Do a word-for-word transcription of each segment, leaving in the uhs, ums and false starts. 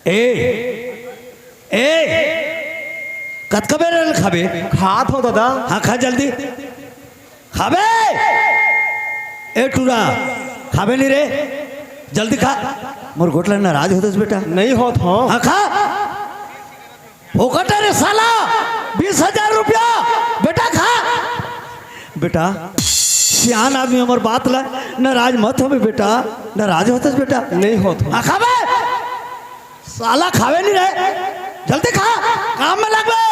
ए, ए, कतका बेर ल खाबे? खात हो दादा। हाँ, खा जल्दी। खाबे? ए टूरा, खाबे नहीं रे? जल्दी खा। मोर गोठ ला नाराज होतस बेटा। नहीं होत हो। हाँ, खा। फोकट रे साला, बीस हजार रुपया। बेटा खा। बेटा, सियान आदमी हमर बात ला नाराज मत होबे बेटा। नाराज होतस बेटा। नहीं होत हो। हाँ, खाबे। साला खावे नहीं रे, जल्दी खा, काम में लगबे,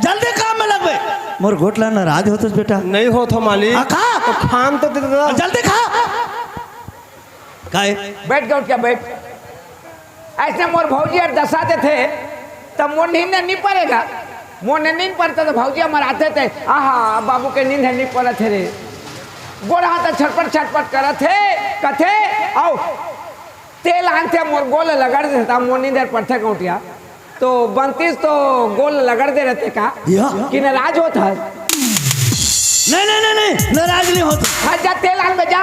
जल्दी काम में लगबे। मोर गोठ ला नाराज होतस बेटा। नहीं होत हो मालिक। हाँ, खा। तो खान तो दे दो। जल्दी खा। काय? बैठ गौटिया, बैठ। ऐसे मोर भौजी अर दसा देथे, तब मोर नींद नहीं पड़ेगा। मोर नींद पड़ता तो भौजी हमर आथे ते, आहा, बाबू के नींद नहीं पड़त हे रे। गोड़ हाथ छटपट छटपट करत हे, कथे, आओ, तेल आनथे, मोर गोल लगड़ देता, मोर नींद पड़थे गौटिया। तो बनतीस तो गोल लगड़ दे रहते का? या। कि नाराज होत हस? नहीं, नहीं, नहीं, नहीं, नाराज नहीं होत। हाँ, जा तेल आन बे, जा।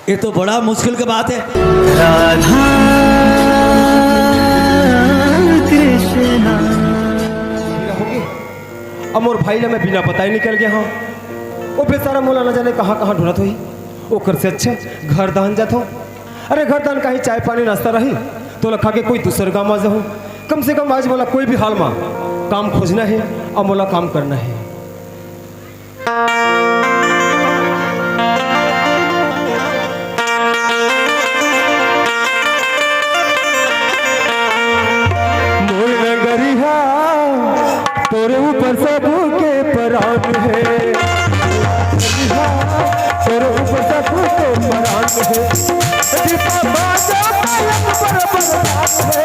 ये तो बड़ा मुश्किल के बात है। राधा कृष्णा। अब मोर भाई ला मैं बिना बताए निकल गया हूँ। वो बेचारा मोला न जाने कहाँ कहाँ ढूंढत होही। ओकर से अच्छा घर दान जात हूँ। अरे घर दान कहीं चाय पानी नाश्ता रही तो ओला खा के कोई दूसर गाँव आ जाहूँ। कम से कम आज मोला कोई भी हाल मा काम खोजना है और मोला काम करना है। मोर नगरिया तोरे ऊपर सबके परान है। तोरे ऊपर सबके परान है। दीपा बाजा पायक बरबर भाग है।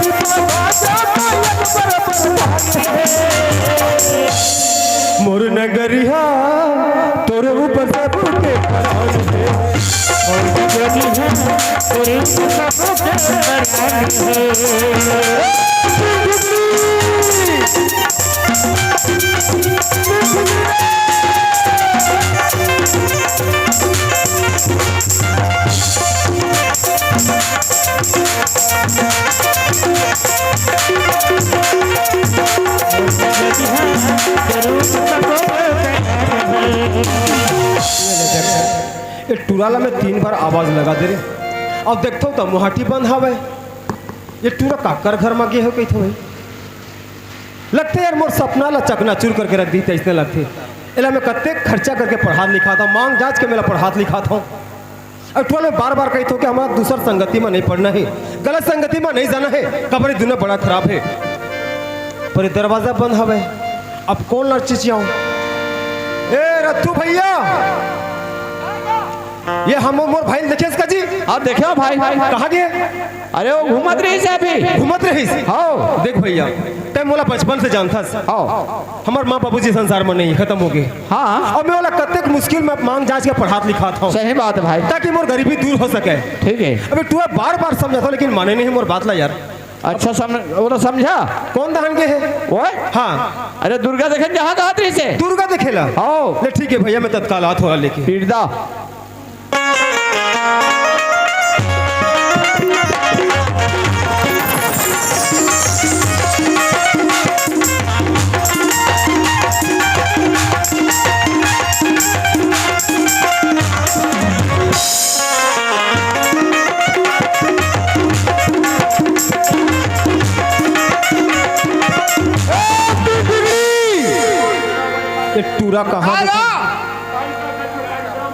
दीपा बाजा पायक बरबर भाग है। मोर नगरिया तोरे ऊपर सबके परान है। और नगरिया तोरे ऊपर सबके परान है। ये टूरा ला मैं तीन बार आवाज लगा दे रे। अब देखथव त मुहाटी बंद हावय। ये टूरा काकर घर म गे हो कहिथव भाई? लगथे यार, मोर सपना ला चकनाचूर करके रख दी, अइसने लगथे। एला मैं कतेक खर्चा करके पढ़ात लिखात हव, मांग जांच के मेला पढ़ात लिखात हव। अउ टूरा ल मैं बार-बार कहिथव कि हमला दूसर संगति म नइ पड़ना हे, गलत संगति म नइ जाना हे, काबर ये दुनिया बड़ा खराब हे। पर ये दरवाजा बंद हवय, अब कोन ल चिचियाव? ए रत्तू भैया, ये हम मोर भाई ल देखेस का जी? हाँ, देखे हो भाई, भाई। कहाँ गे? अरे, वो घूमत रहिस हे अभी। घूमत रहिस? हाँ। देख भैया, तैं मोला बचपन से जानथस। हाँ। हमर माँ बाबूजी संसार म नहीं, खतम हो गे। हाँ। अब मैं ओला कतेक मुश्किल म मांग जांच के पढ़ात लिखात हव। सही बात हे भाई। ताकि मोर गरीबी दूर हो सके। ठीक हे। अबे टूरा बार-बार समझाथव, लेकिन माने नहीं मोर बात ला यार। अच्छा, सम-, वो तो समझा। कोन दहन गे हे? ओए? हाँ। अरे, दुर्गा देखे जहाँ जात रहिस हे। दुर्गा देखे ला? हाँ। ले, ठीक हे भैया, मैं तत्काल आत हव ओला लेके। पीट दा। ये टूरा कहाँ हेलो?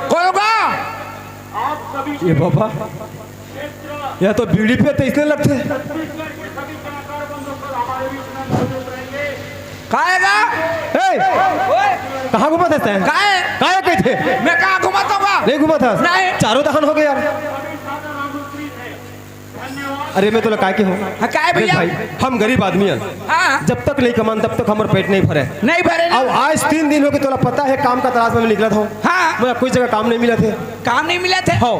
कौन होगा? ये बाबा, यह तो बीड़ी पियत हे, अइसने लगथे। काय गा? ए, ओए, कहाँ घूमत हस तैं? काय? काय कहिथे? मैं कहाँ घूमत हँव गा? नहीं घूमत हस? नहीं। चारों दहन हो गे यार। अरे मैं तोला काय कहों? हाँ, काय देख भैया? भाई, हम गरीब आदमी हन। हाँ। जब तक नहीं कमान तब तक हमर पेट नहीं भरे। नहीं भरे ना। अब आज तीन दिन हो गे, तोला पता हे काम का तलाश म मैं निकलत हँव। हाँ। मोला कोई जगह काम नहीं मिलत हे। काम नहीं मिलत हे? हाँ।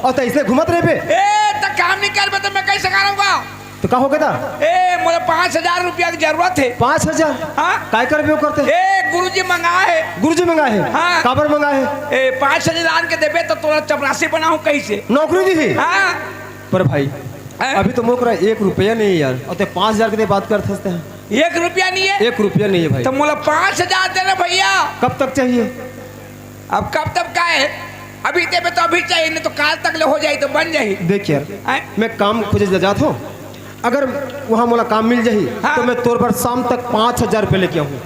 अउ तैं अइसने घूमत रहिबे? ए, त काम नहीं करबे त मैं कइसे करँव गा? त का हो गे ता? ए, मोला पाँच हजार रुपया के जरूरत हे। पाँच हजार? हाँ। काय करबे वो करते? ए, गुरुजी मंगाए हे। गुरुजी मंगाए हे? हाँ। काबर मंगाए हे? ए, पाँच हजार लान के देबे त तोला चपरासी बनाहूँ कहिसे। नौकरी दिही? हाँ। पर भाई, हैं? अभी तो मोर करा एक रुपया नहीं हे यार, अउ तैं पाँच हजार के बात करत हस तैं। एक रुपया नहीं हे? एक रुपया नहीं हे भाई। त मोला पाँच हजार दे ना भैया। कब तक चाहिए? अब कब तक का हे? अभी देबे त अभी चाहिए, नहीं त काल तक ले हो जाही त बन जाही। देख यार, हैं? मैं काम खोजे ला जात हँव, अगर वहाँ मोला काम मिल जाही हाँ। त मैं तोर बर शाम तक पाँच हजार रुपया लेके आहूँ।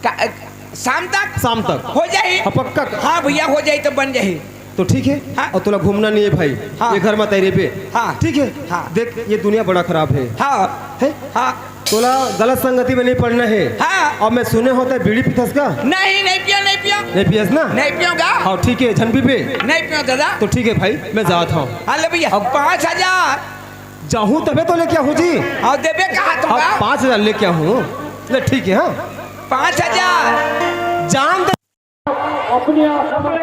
का, शाम तक? शाम तक। हो जाही? हाँ, पक्का। हाँ भैया, हो जाही त बन जाही। त ठीक हे। हाँ। अउ तोला घूमना नहीं हे भाई, हाँ। ये घर म तैं रहिबे। हाँ। ठीक हे। हाँ। देख, ये दुनिया बड़ा खराब हे। हाँ। हे? हाँ। तोला गलत संगति म नहीं पड़ना हे। हाँ। अउ मैं सुने हँव तैं बीड़ी पीथस का? नहीं, नहीं पियों, नहीं पियों। नहीं पियस ना? नहीं पियों गा। हाँ, ठीक हे, झन पीबे। नहीं पियों दादा। त ठीक हे भाई, मैं जात हँव। हाँ, ले भैया, अब पाँच हजार। जाहूँ तभे तो लेके आहूँ जी। हाँ, देबे कहा तुम अब गा? पाँच हजार लेके आहूँ। ले ठीक हे, हाँ। पाँच हजार। जान दे। अपनी आशा पर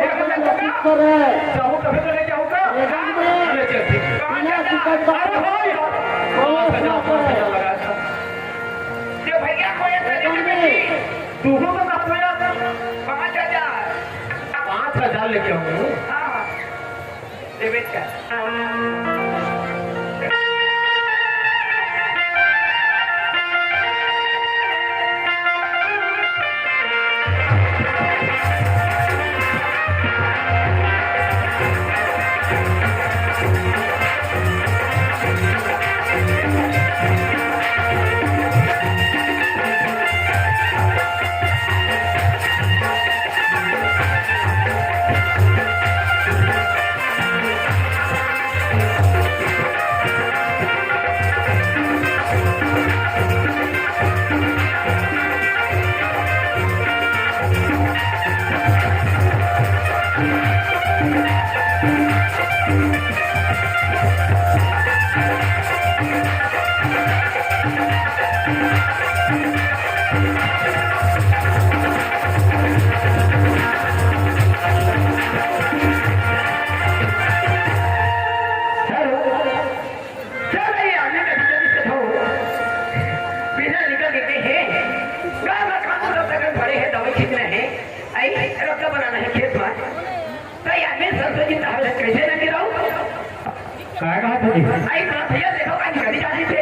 कर रहे हैं। जाऊँ तभी तो लेके आऊँगा। लेकिन मैं बिना शिकायत का पाँच हजार लेके आऊँ। पाँच हजार लेके आऊँ। हाँ। चल, ये आदमी का टीचर इससे थो। बिना निकल के कहे, गाँव का काम करता कर पड़े हैं, दवाई छिड़कना है, आई, रद्दा बनाना है खेत में। तो ये आदमी सरसों की तार से कैसे ना गिराऊं? काय कहा था जी? आई, बात भैया, देखो, कहीं घड़ी जाती थे।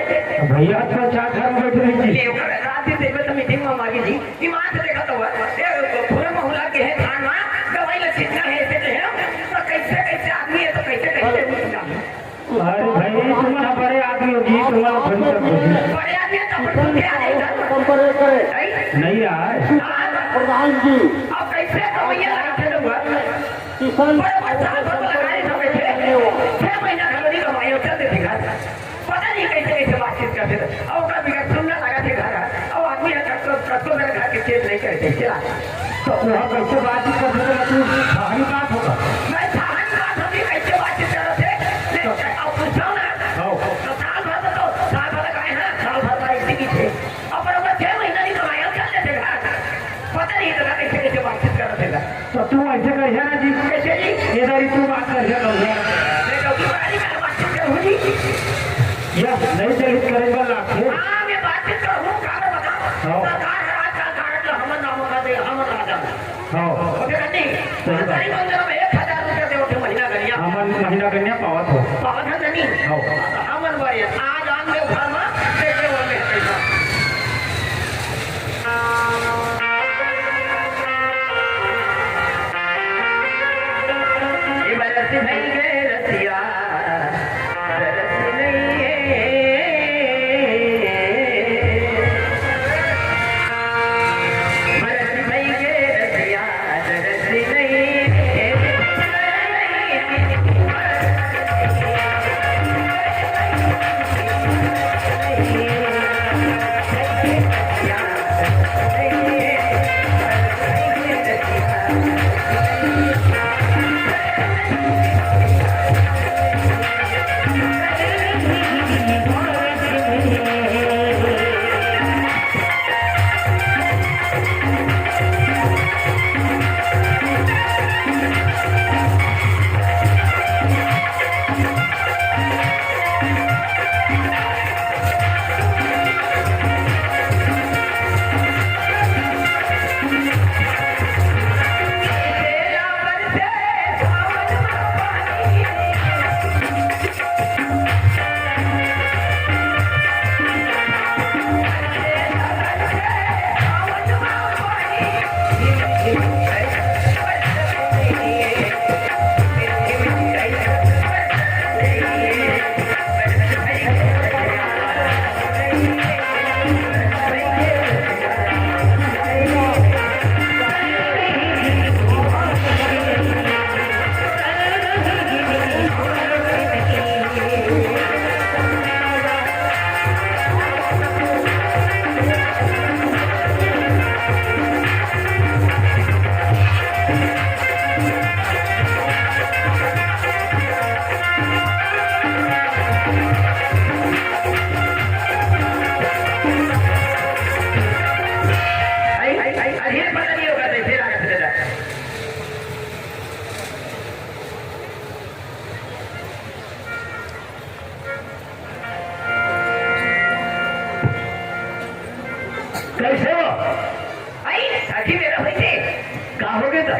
भैया, तो चार घर में बैठे रही थी। ले, ओकर रात दिन देखबे तो मीटिंग में मांगी जी। ईमान से देखा तो हुआ। ये पूरा मोहल्ला के है, थान में दवाई ला छिड़कना है, ऐसे कहे, तो कैसे, कैसे आदमी है, तो कैसे, कैसे अरे भाई, तुम्हारा बड़े आदमी होगी, तुम्हारा भविष्य होगी। बड़े आदमी तो अपन सुन के आ रहे हैं। नहीं आए। प्रधान जी। अब कैसे कमैया लगा थे लोग? किसान बड़े बच्चा पर लगा रहे थे, छह महीना घर नहीं कमाए, चल देते घर। पता नहीं कैसे कैसे बातचीत करते थे। और ओकर बिगड़ सुनने लगा थे घर। अब आदमी है, कब तो, कब तो मेरे घर के चेत नहीं करते, चला। तो वहाँ कैसे बातचीत करते थे, मतलब, बाहरी बात होगा। मैं बाहरी बात होती, कैसे बातचीत कर रहे थे? ले, अब पूछो ना। हाँ। तो साल भर में तो, साल भर का है ना, साल भर का इसी की थे। अब बराबर छह महीना नहीं कमाया, चल लेते घर। पता नहीं इतना कैसे, कैसे बातचीत कर रहे थे। तो तू ऐसे कर ना जी। कैसे जी? इधर ही तू बात कर, इधर कर। मैं तो तुम्हारी बातचीत करूँ जी। यह नहीं चलित करे वाला है। हाँ, मैं बातचीत करूँ, काबर बताओ। हाँ। सरकार है, आजकल कारण जो हमर नाम का दे, हमर राजा। हाँ। ओके, नहीं। सही बात। सरकारी मंदिर में एक हजार रुपया दे, ओके, महीना कन्या। हमन महीना कन्या पावत हो। पावत है नहीं? हाँ। हमन बारे, आज आन दे घर में, देखे वो में है पैसा। ए बरस भई गे रसिया, बरस नइ हे। बरस भई गे रसिया, बरस नइ हे।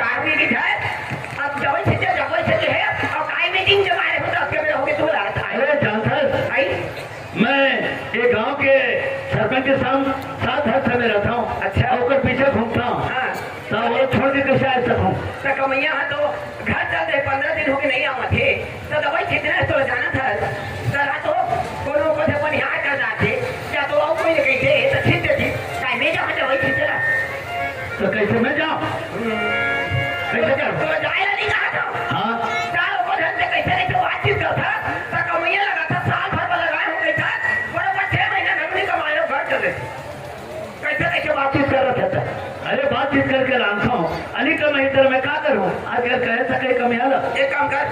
आदमी की है, अब जबै छिंचे, जबै छिंचे है, और काय मीटिंग के मारे हो तो आपके मेरे होके तू लड़त है। अरे जानथस, आई? मैं ये गांव के सरपंच के साथ, साथ हाथ में रहता हूँ। अच्छा। और ओकर पीछे घूमता हूँ। हाँ। तो वो छोड़ के कैसे आ सकूँ? तो कमैया है तो घर चल दे, पंद्रह दिन होके नहीं आवा थे, तो दवाई छिंचना है तो जाना था। तो रात हो, कोनो को से अपन यहाँ कर जाते, या तो और कोई नहीं कहते, तो छिंच देती। काय मैं जहाँ दवाई छिंचना। तो कैसे मैं जाऊँ? कैसे जाऊँ? तो जाए नहीं कहा था। हाँ। चार को ढंग से कैसे नहीं तो बातचीत कर था, तो कमैया लगा था, साल भर में लगाए हो गए था, बरोबर छह महीना घर नहीं कमाए हो, घर चले। कैसे कैसे बातचीत कर रहे थे? अरे बातचीत करके लानता हूँ, अली का मैं इधर मैं का करूँ? आजकल कहे सके कमैया ला। एक काम कर,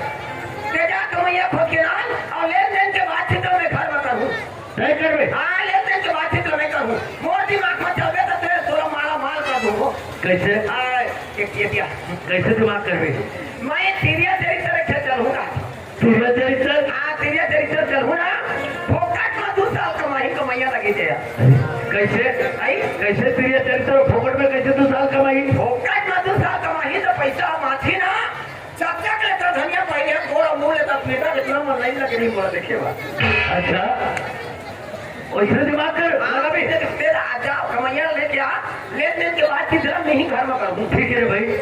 तेजा कमैया खोज के लान, और लेन देन के बातचीत में घर में करूँ। तय करबे? हाँ, लेन देन के बातचीत में करूँ। मोर दिमाग में चलबे तो तेरे तोरा माला माल कर दूंगो। कैसे? हाँ, ये, ये क्या? कैसे दिमाग करबे? मैं तिरिया तेरी तरह खेल चलूंगा। तिरिया चरित्र? हाँ, तिरिया चरित्र चलहूँ ना, फोकट में दू साल कमाही, कमैया लगी थे। कैसे? आई? कैसे तिरिया चरित्र फोकट में कैसे दू साल कमाही? फोकट में दू साल कमाही तो पैसा माथी ना, चकचक लेता धनिया पाई है, गोड़ा मुंह लेता पीटा, इतना मन नहीं लगे, नहीं बोला, देखिए बात। अच्छा, वैसे दिमाग कर, हाँ, लगा भी। तेरा आ जाओ, कमैया लेके आ, लेन देन के बाद की जरा नहीं घर में कर दूँ। ठीक है रे भाई,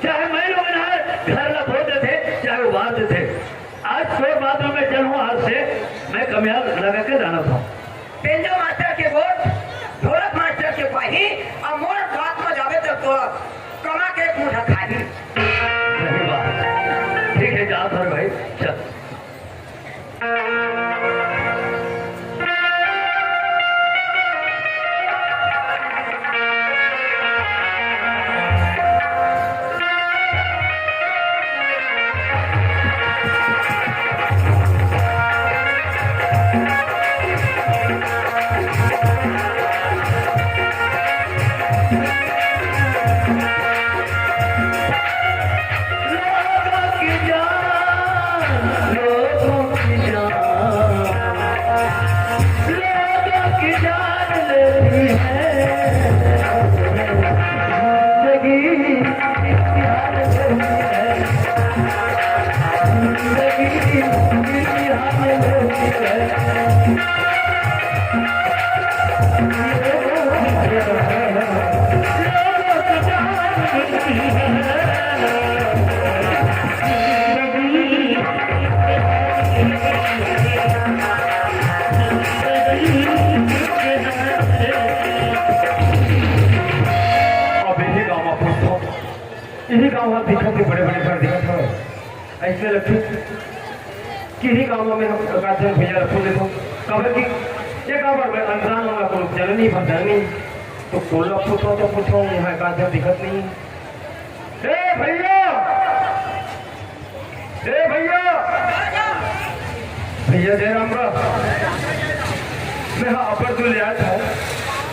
चाहे मैं लोगन हर घर ला भोज देथे, चाहे उबार देथे। आज तोर बात में मैं चलहूँ, आज से मैं कमैया लगा के जाना था। पेंजो मास्टर के वोट, ढोलक मास्टर के पाही, और मोर बात में जाबे तो तोर कमा के एक मुठा खाही। सही बात। ठीक है, जा धर भाई, चल। अब इही गाँव में पूछथों, इही गाँव में दिखत हे, बड़े-बड़े घर दिखत हवय। अइसे लगथे कि इही गाँव में हम एकाध झन भैया ला पूछ लेथों, काबर कि ये गाँव बर मैं अनजान हवं, कोनो जननी भर जननी, तो कोन ला पूछों तो पूछों, यहाँ एकाध झन दिखत नहीं। ए भैया, ए भैया, भैया जय राम बा। मैं हा अब्बड़ दूर ले आए हवं,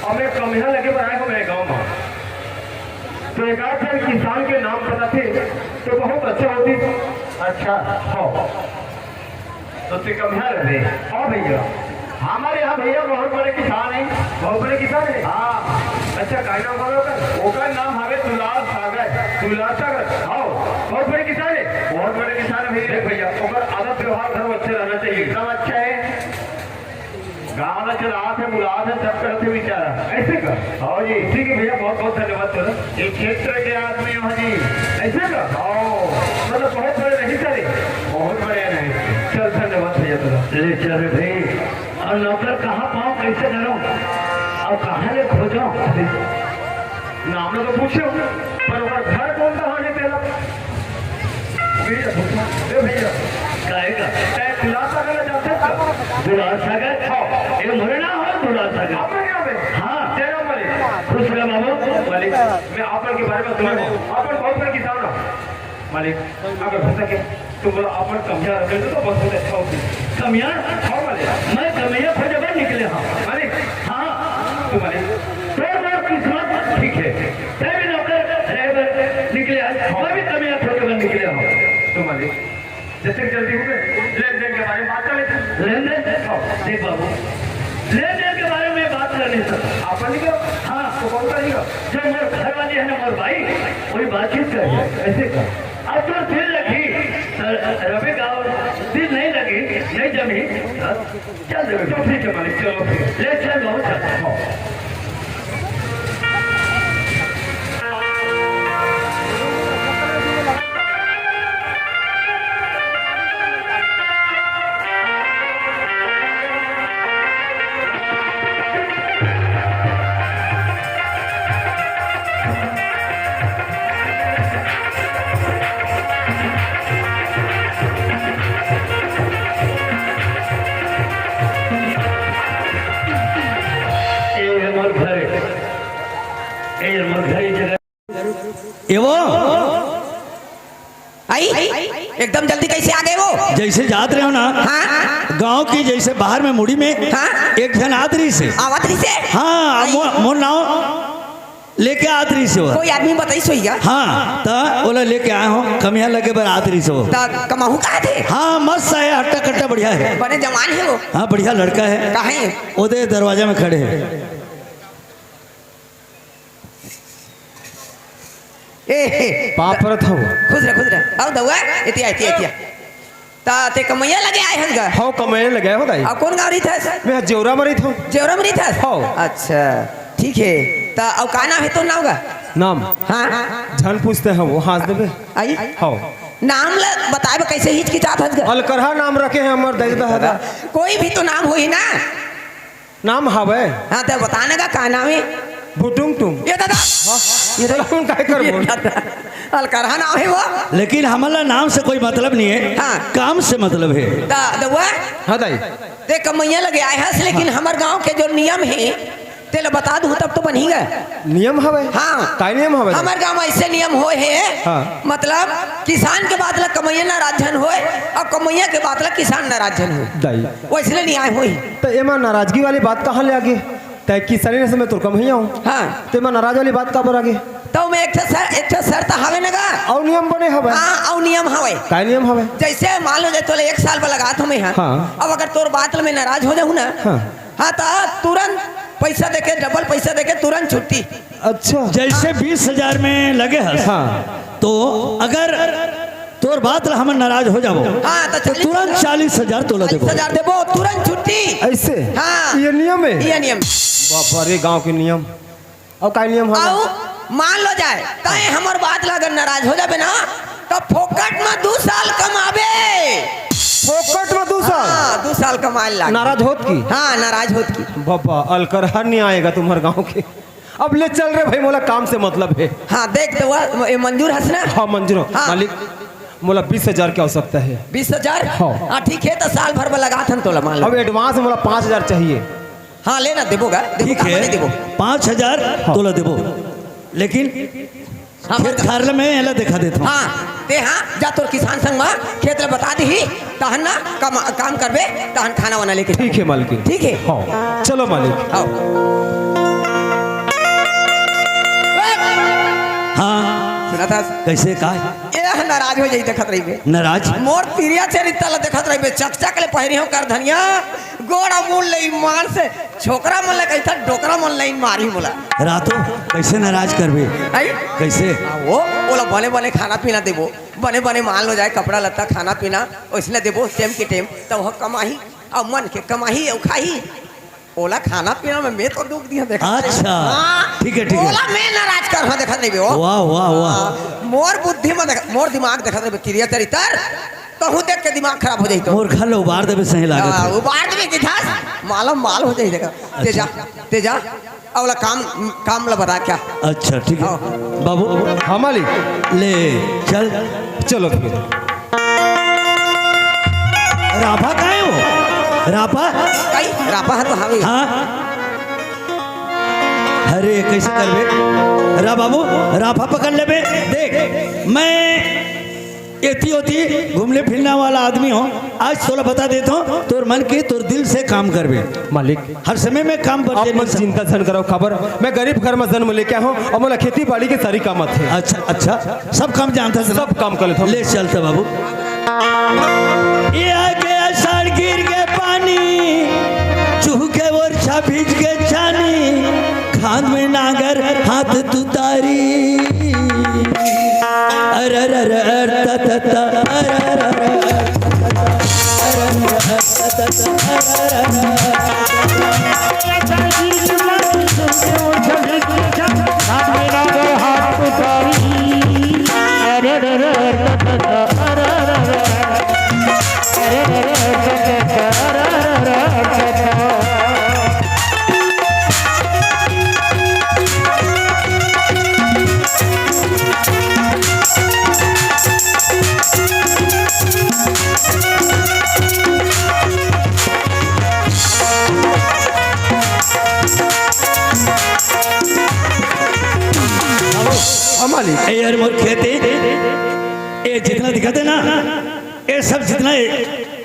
अउ मैं कमैया लगे बर आए हवं मैं गाँव में। तो एकाध झन किसान के नाम बताथे तो बहुत अच्छा होतिस। अच्छा। हाँ। तो तैं कमैया रहे? हाँ भैया। हमर यहाँ भैया बहुत बड़े किसान हे। बहुत बड़े किसान हे? हाँ। अच्छा, का नाम हवे ओकर? ओकर नाम हवे दुलार सागर। दुलार सागर? हाँ। बहुत बड़े किसान हे? बहुत बड़े किसान हे भैया। देख भैया, ओकर आदत व्यवहार घलो अच्छा रहना चाहिए। एकदम अच्छा हे। गाँव ला चलात हे, बुलात हे, सब करत हे बेचारा। अइसे का? हाँ जी। ठीक हे भैया, बहुत बहुत धन्यवाद तोला। ये क्षेत्र के आदमी हो जी। अइसे का? हाँ। मतलब बहुत बड़े नहीं सर। बहुत बड़े नहीं। चल धन्यवाद भैया तोला। ले चल रे भाई। अउ नौकर कहाँ पावं, कइसे करंव? अउ कहाँ ले खोजंव? नाम ला तो पूछेंव, पर ओकर घर कोन कहाँ हे तेला? भैया, ए भैया। काहे का? तैं दुलार सागर ला जानथस का? दुलार सागर? हाँ। ए मोरे नाम हे दुलार सागर। आपन नाम हे? हाँ। जय राम मालिक। खुश रह बाबू। मालिक, मैं आपन के बारे में सुने हवं। आपन बहुत बड़े किसान हो। मालिक, अगर हो सके तो मोला अपन कमैया रखे तो बहुत अच्छा होतिस। कमैया? हाँ मालिक। मैं कमैया खोजे बर निकले हँव। मालिक। हाँ। तो मालिक, तोर मोर किस्मत ठीक हे। तैं भी नौकर रहे बर निकले हस, हाँ। मैं भी कमैया खोजे बर निकले हँव। तो मालिक, जतेक जल्दी होगे, लेन देन के बारे में बात कर लेथन। लेन देन? हाँ। देख बाबू, लेन देन के बारे में बात कर लेथन। आपन नहीं करो? हाँ। तो कौन सा नहीं करो? जो मोर घर वाली है ना मोर भाई, कोई बातचीत कर ले। ऐसे कर। अब तो दिल लगी, सर, रवि का और दिल नहीं लगी, नहीं जमी। चल देवे, चल, ठीक है मालिक, चलो। ले चल, बहुत चल। ए मोर घर, ए मोर घर, ये जगह। ए वो, आई, एकदम जल्दी कैसे आ गए वो? जैसे जात रहे हो ना, हाँ। गांव की जैसे बाहर में मुड़ी में हाँ। एक झन आत रहिसे। आवत रहिसे? हाँ, आई। मो-, मोर नाव लेके आत रहिसे वो। कोई आदमी बताइस होइगा? हाँ, त ओला लेके आए हो, कमिया लगे बर आत रहिसे वो। त कमाहू कहा थे? हाँ, मस्त है, हट्टा कट्टा बढ़िया है। बने जवान है वो। हाँ, बढ़िया लड़का है। कहाँ है? ओदे दरवाजा में खड़े है। ए, ए, पाँव परत हव। खुश रह, खुश रह। अउ दउआ, एतिया, एतिया, एतिया। त ते कमइया लगे आए हस गा? हव, कमइया लगे आए हो दाई। अउ कोन गाँव रहिथस? मैं जेवरा म रहिथव। जेवरा म रहिथस? हव। अच्छा, ठीक हे। त अउ का नाम हे तोर नाव गा? नाम? हाँ। झन पूछते हव, वो हाँस देबे। आई? हव। नाम ल बताए बर कइसे हिचकिचात हस गा? अलकरहा नाम रखे हे हमर दाई ददा। कोई भी तो नाम होही ना। नाम हवय। हाँ, त बता ना गा, का नाम हे? भुटुंग टुंग। ये ददा। हाँ। ये ददा। हम काय करबो? ये ददा। अलकरहा नाम हे वो। लेकिन हमन ला नाम से कोई मतलब नहीं है, हाँ। काम से मतलब है। दा-, दउआ? हाँ दाई। ते कमइया लगे आए हस, लेकिन हाँ। हमर गांव के जो नियम हे, तेला बता दूं तब तो बनही गा। नियम हवय? हाँ। काय नियम हवय? हमर गांव में ऐसे नियम होय हे, हाँ। मतलब किसान के बात ला कमइया नाराज झन होय अउ कमइया के बात ला किसान नाराज झन होय। दाई। वैसने न्याय होही। त एमा नाराजगी वाली बात कहाँ ले आगे? तैं किसानी से मैं तोर कमइया हूँ। हाँ। त एमा नाराज वाली बात काबर आगे? त मैं एक ठो सर-, एक ठो शर्त हवे न गा। अउ नियम बने हवय। हाँ, अउ नियम हवय। काय नियम हवय? जैसे मान लो, जैसे तोला एक साल बर लगात हूँ मैं, हाँ। हाँ। अब अगर तोर बात ला मैं नाराज हो जाहूँ ना, हाँ। हाँ, त तुरंत पैसा देके, डबल पैसा देके तुरंत छुट्टी। अच्छा। जैसे बीस हजार में लगे हस, हाँ। तो अगर तोर बात ला हमन नाराज हो जाबो, हाँ, त तो चालीस हजार। तुरंत चालीस हजार तोला देबो। चालीस हजार देबो, तुरंत छुट्टी। ऐसे? हाँ। ये नियम हे? ये नियम। बाबा रे, गांव के नियम। अउ का नियम हवय? अउ मान लो जाए, तैं हमर बात ला अगर नाराज हो जाबे ना, त फोकट में दू साल कमाबे। फोकट में दू साल? हाँ, दू साल कमाए लाग। नाराज होत की? हाँ, नाराज होत की। बाबा, अलकरहा न्याय हे गा तुम्हर गांव के। अब ले चल रे भाई, मोला काम से मतलब हे। हाँ, देख तो वह, ये मंजूर हस ना? हाँ, मंजूर हूँ। हाँ। मालिक, मोला बीस हजार की आवश्यकता हे। बीस हजार? हाँ। हाँ, ठीक हे, त साल भर में लगात हन तोला, मान लो। अब advance मोला पाँच हजार चाहिए। हाँ, ले ना, देबो गा, देबो, ठीक हे, काबर नहीं देबो? पाँच हजार हाँ। तोला देबो, लेकिन हाँ, खेत बता। खार ल मैं एला देखा देथव। हाँ, ते हाँ, जा तोर किसान संग म खेत ल बता दिही, तहन ना काम, काम करबे, तहन खाना वाना लेके ठीक जाबो। हे मालकिन। ठीक हे? हाँ, चलो मालिक। हाँ। हाँ। सुनत हस? कइसे, काय? ए नाराज हो जाही देखत रहिबे। नाराज? मोर तिरिया चरित्र ल देखत रहिबे, चकचक ले पहिरे हंव करधनिया, गोड़ अमूल ले ईमान से छोकरा मन ला कहिथन, डोकरा मन ला ईन मारही मोला। रातो, कइसे नाराज करबे? आई? कइसे? आ, वो, ओला बने-बने खाना-पीना देबो, बने-बने मान लो जाए, कपड़ा लत्ता, खाना-पीना, ओइसने देबो, टेम के टेम, त वो कमाही, अउ मन के कमाही, अउ खाही। ओला खाना-पीना में मैं तो दुख दिहा, देखत रहिबे। अच्छा, हाँ, ठीक हे, ठीक हे। ओला मैं नाराज करहूँ, देखत रहिबे वो। वाह, वाह, वाह। हाँ, मोर बुद्धि में देख, मोर दिमाग देखत रहिबे, तिरिया चरित्र, तहूँ देख के दिमाग खराब हो जाही तो। मोर घर ल उबार देबे सही लागत हाँ, हे। उबार देबे कि धस, मालम माल हो जाही देखा। ते जा, अच्छा। ते जा, अउ ओला काम, काम ला बता क्या? अच्छा, ठीक हे। हाँ। बाबू। हाँ, मालिक। ले, चल। चलो फिर। रापा काय हे वो? रापा? कई? रापा हे तो हवे। हाँ। अरे, कइसे करबे? रा बाबू, रापा पकड़ लेबे। देख, मैं एती ओती घूमने फिरने वाला आदमी हूँ, आज तोला बता देथव, तोर मन के, तोर दिल से काम करबे। मालिक, हर समय में काम पर आप मन चिंता झन करव, काबर मैं गरीब घर में जन्म लेके आए हूँ अउ मोला खेती बाड़ी के सारी काम आथे। अच्छा, अच्छा, सब काम जानथस ना? सब काम कर लेथव। ले चलत बाबू। ये आगे आषाढ़ गिर के पानी, चूह के ओरछा भीज के छानी, खांद में नांगर हाथ तुतारी। हाँ, मालिक। ए यार, मोर खेत हे, ए जितना दिखत हे ना, ए सब जितना हे,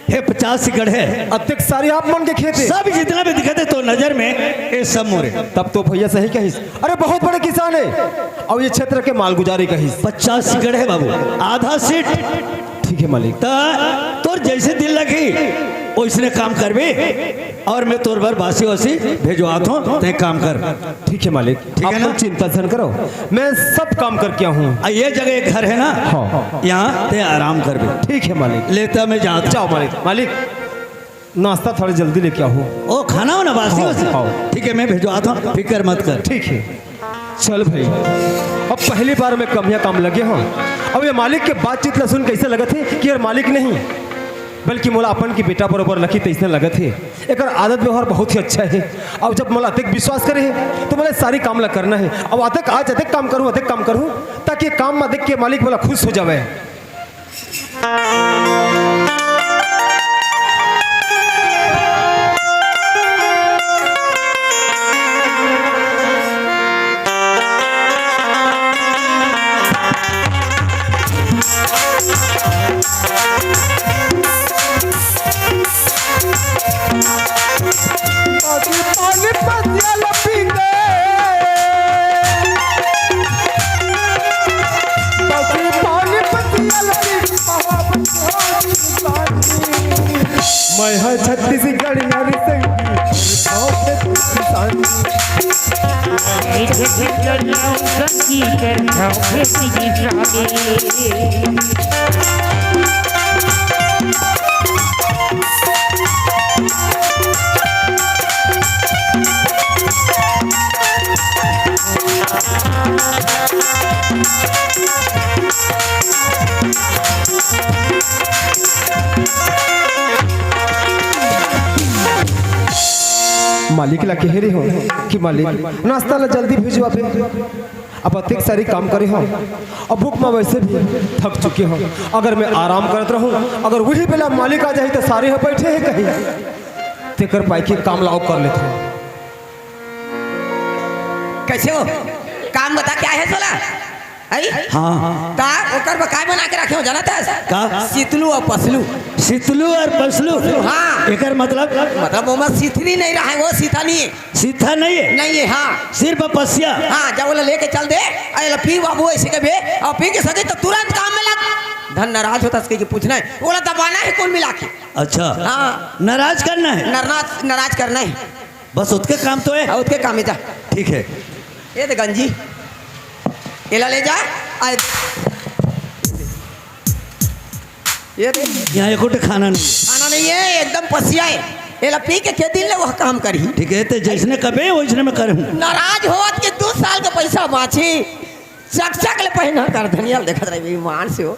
हे पचास एकड़ हे। अतेक सारी आप मन के खेत हे? सब जितना भी दिखत हे तो नजर में, ए सब मोरे। तब तो भैया सही कहिस। अरे, बहुत बड़े किसान हे, अउ ये क्षेत्र के मालगुजारी कहिस। पचास एकड़ हे बाबू, आधा सीट। ठीक हे मालिक। त तोर जैसे दिल लगी, वैसने काम करबे, अउ मैं तोर बर बासी वासी भेजवात हूँ, तैं काम कर। ठीक हे मालिक, ठीक हे आप ना? चिंता झन करो, मैं सब काम करके आहूँ। आ, ये जगह एक घर हे ना, हाँ। यहाँ तैं आराम करबे। ठीक हे मालिक। ले त मैं जात हूँ। जाओ मालिक। मालिक, नाश्ता थोड़ा जल्दी लेके आहो। ओ, खाना हो ना, बासी हाँ, वासी? हाँ। ठीक हे, मैं भेजवात हूँ, फिकर मत कर। ठीक हे, चल भाई, अब पहली बार मैं कमिया काम लगे हूँ। अब ये मालिक के बातचीत ला सुन कइसे लगत हे कि यार मालिक नहीं, बल्कि मोला अपन के बेटा बरोबर लखी तइसने लगत हे। एकर आदत व्यवहार बहुत ही अच्छा हे। अब जब मोला अतेक विश्वास करे हे, तो मोला सारी काम ला करना हे। अब अतेक आज अतेक काम करूँ, अतेक काम करूँ, ताकि ये काम ला देख के मालिक मोला खुश हो जावे। मैं हा छत्तीसगढ़िया रे संगी, मालिक ला कहे रहे हो कि मालिक, नाश्ता ला जल्दी भेजवाबे। अब अतेक सारी काम करे हो, अब भूख में वैसे भी थक चुके हो। अगर मैं आराम करत रहूं, अगर वही बेला मालिक आ जाही तो सारे ह बैठे हे कहीं, तेकर पाई के काम लाओ कर लेते हो। कैसे हो? काम बता, क्या हे सोला? आई? हाँ। ता ओकर बर काय बना के रखे हो, जानत हस? का? सितलू अउ पसलू। सितलू अउ पसलू? हाँ। एकर मतलब? मतलब ओमा सिथरी नहीं रहे, वो सीथा नहीं हे। सीथा नहीं हे? नहीं हे, हाँ। सिर्फ पसिया? हाँ, जब ओला लेके चल दे, अरे ला पी बाबू ऐसे के बे, अउ पी के सके तो तुरंत काम में लग। धन नाराज होता सके कि पूछना हे, ओला दबाना हे कौन मिला के? अच्छा। हाँ। नाराज करना हे? नाराज, नाराज करना हे। बस ओतके काम तो हे? हाँ, ओतके काम हे, जा। ठीक हे। ये दे गंजी, एला ले जा। आ, ये दे। यहाँ एको ठे खाना नहीं हे। खाना नहीं हे, एकदम पसिया हे। एला पी के के दिन ले वह काम करही। ठीक हे, ते जैसने कबे वैसने मैं करहूँ। नाराज होत के दू साल के पैसा बाँची, चकचक ले पहिना कर धनिया ल देखत रही ईमान से हो।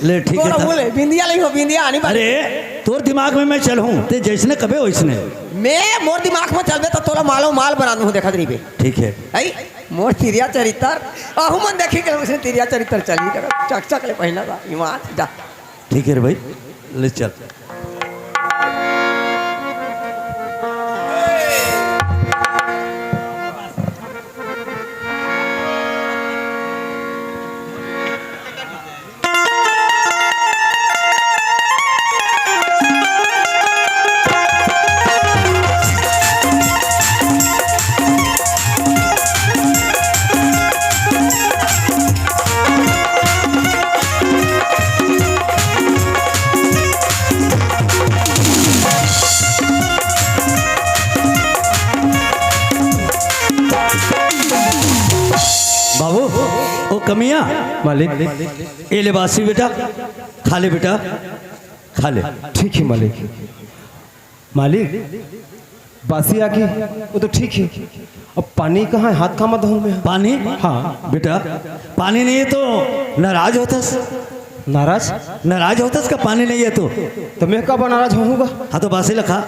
ले, ठीक हे तोर तब। बोले, बिंदिया नहीं हो, बिंदिया आनी बात। अरे, तोर दिमाग में मैं चलहूँ, ते जैसने कबे वैसने। मैं मोर दिमाग में चलबे तो तोला मालो माल बना दूँ, देखत रहिबे। ठीक हे। आई, मोर तिरिया चरित्र, अहू मन देखी के उसने तिरिया चरित्र चली, चकचक ले पहिना बा, ईमान, जा। ठीक हे रे भाई, ले चल। बाबू, ओ कमिया। मालिक। ए ले बासी बेटा, खा ले बेटा, खा ले। ठीक हे मालिक। मालिक, बासी आगे, वो तो ठीक है। अब पानी कहाँ है? हाथ कामा धोहूँ मैं? पानी? हाँ। बेटा, पानी नहीं है तो नाराज होतस। नाराज? नाराज होतस का, पानी नहीं है तो? तो मैं काबर नाराज होहूँगा? हाँ, तो बासी ल खा।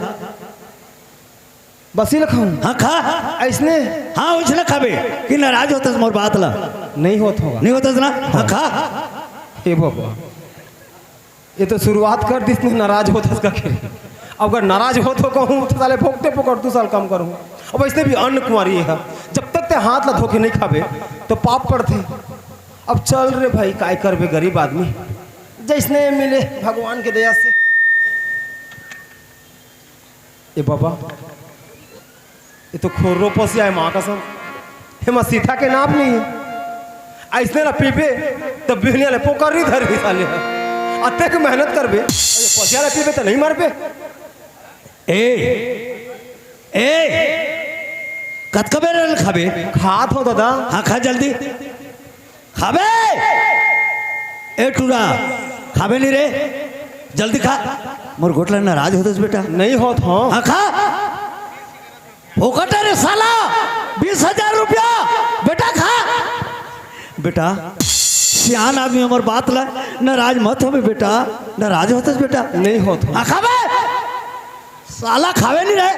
बासी ल खाहूँ? हाँ, खा। अइसने? हाँ, वइसने खाबे कि नाराज होतस मोर बात ला। नहीं होत होगा। नहीं होतस ना? हाँ, खा। हे बाबा, ये तो शुरुआत कर दिस ना नाराज होतस का के। अगर नाराज होत हो कहूँ तो साले फोकटे पकड़, दू साल काम करूँ। अब अइसने भी अन्न कुंवारी है, जब तक ते हाथ ला धो के नहीं खाबे तो पाप पड़थे। अब चल रे भाई, काय करबे गरीब आदमी, जइसने मिले भगवान के दया से। ए बाबा, ये तो खोर रोपस आय माँ कसम। हे माँ, सीता के नाप नहीं है। अइसने ला पीबे, तब बिहनिया ले पोकर नहीं धरबे साले। अतेक मेहनत करबे, अरे पसिया ला पीबे तो नहीं मरबे। ए, ए, कतका बेर ल खाबे? खात हो दादा। हाँ, खा जल्दी। खाबे? ए टूरा, खाबे नहीं रे? जल्दी खा। मोर गोठ ला नाराज होतस बेटा। नहीं होत हो। हाँ, खा। फोकट है रे साला, बीस हजार रुपया। बेटा खा। बेटा, सियान आदमी हमर बात ला नाराज मत होबे बेटा, नाराज होतस बेटा। नहीं होत हो। हाँ, खाबे। साला खावे नहीं रे,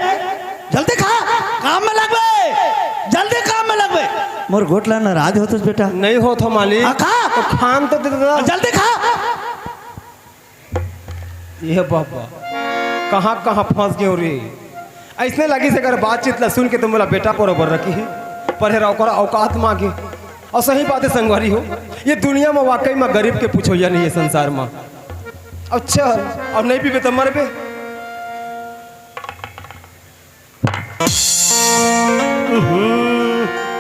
जल्दी खा, काम में लगबे, जल्दी काम में लगबे। मोर गोठ ला नाराज होतस बेटा। नहीं होत हो मालिक। हाँ, खा। तो खान तो दे दादा। जल्दी खा। ये बाबा, कहाँ कहाँ फंस गयो रे। अइसने लगिस अगर बातचीत ला सुन के तो मोला बेटा बरोबर रखही, पर हेरा ओकर औकात मांगे। अउ सही बात है संगवारी हो, ये दुनिया में वाकई में गरीब के पुछोइया नहीं है संसार में। अच्छा, अब नहीं पीबे तो मरबे।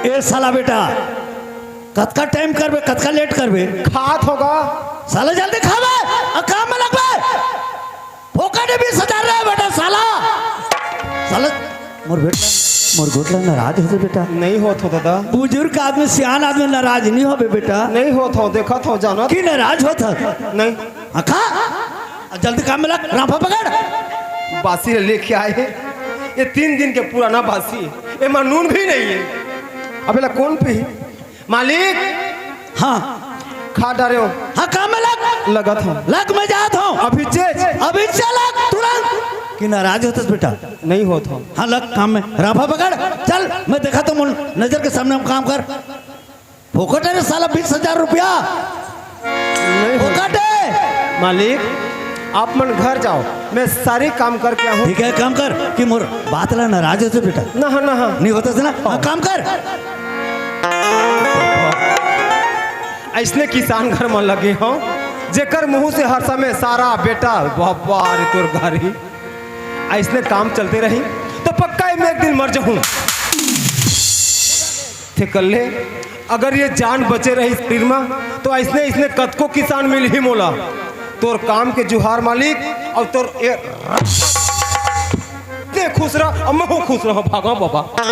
ए साला बेटा, कतका टाइम करबे, कतका लेट करबे? खात होगा। साला जल्दी खाबे, आ काम में लगबे। फोकट में बीस हजार रहे बेटा साला। साला मोर बेटा, मोर गोठ ला नाराज होतस बेटा। नहीं होत हो दादा। बुजुर्ग आदमी, सियान आदमी नाराज नहीं होबे बेटा। नहीं होत हो, देखत हो, जानत कि नाराज होत हो। नहीं। हाँ, खा। जल्दी काम में लग, राफा पकड़। बासी लेके आए हे। ये तीन दिन के पुराना बासी हे। एमा नून भी नहीं है। अब एला कौन पी? मालिक। हाँ। खा डारे हो। हाँ, काम में लग। लगत हो। लग, मैं जात हूँ। अभी चेच। अभी चल, लग, तुरंत। कि नाराज होतस बेटा? नहीं होत हो। हाँ, लग काम में। राफा पकड़। चल, मैं देखा तो नजर के सामने हम काम कर। फोकट है रे साला, बीस हजार रुपया। नहीं हो- फोकट है। मालिक, आप मन घर जाओ, मैं सारी काम करके आहूँ। ठीक है, काम कर कि मोर बात ला नाराज होतस बेटा। ना, ना। नहीं होतस ना? हाँ, काम कर। अइसने किसान घर में लगे हो, जेकर मुंह से हर समय सारा बेटा, बाबा रे तोर गारी। अइसने काम चलते रही, तो पक्का मैं एक दिन मर जाहूँ। ते कर ले, अगर ये जान बचे रही शरीर में, तो अइसने, अइसने कतको किसान मिलही मोला। तोर काम के जुहार मालिक, अउ तोर ए, ते खुश रह, अउ महूँ खुश रह, भागा बाबा।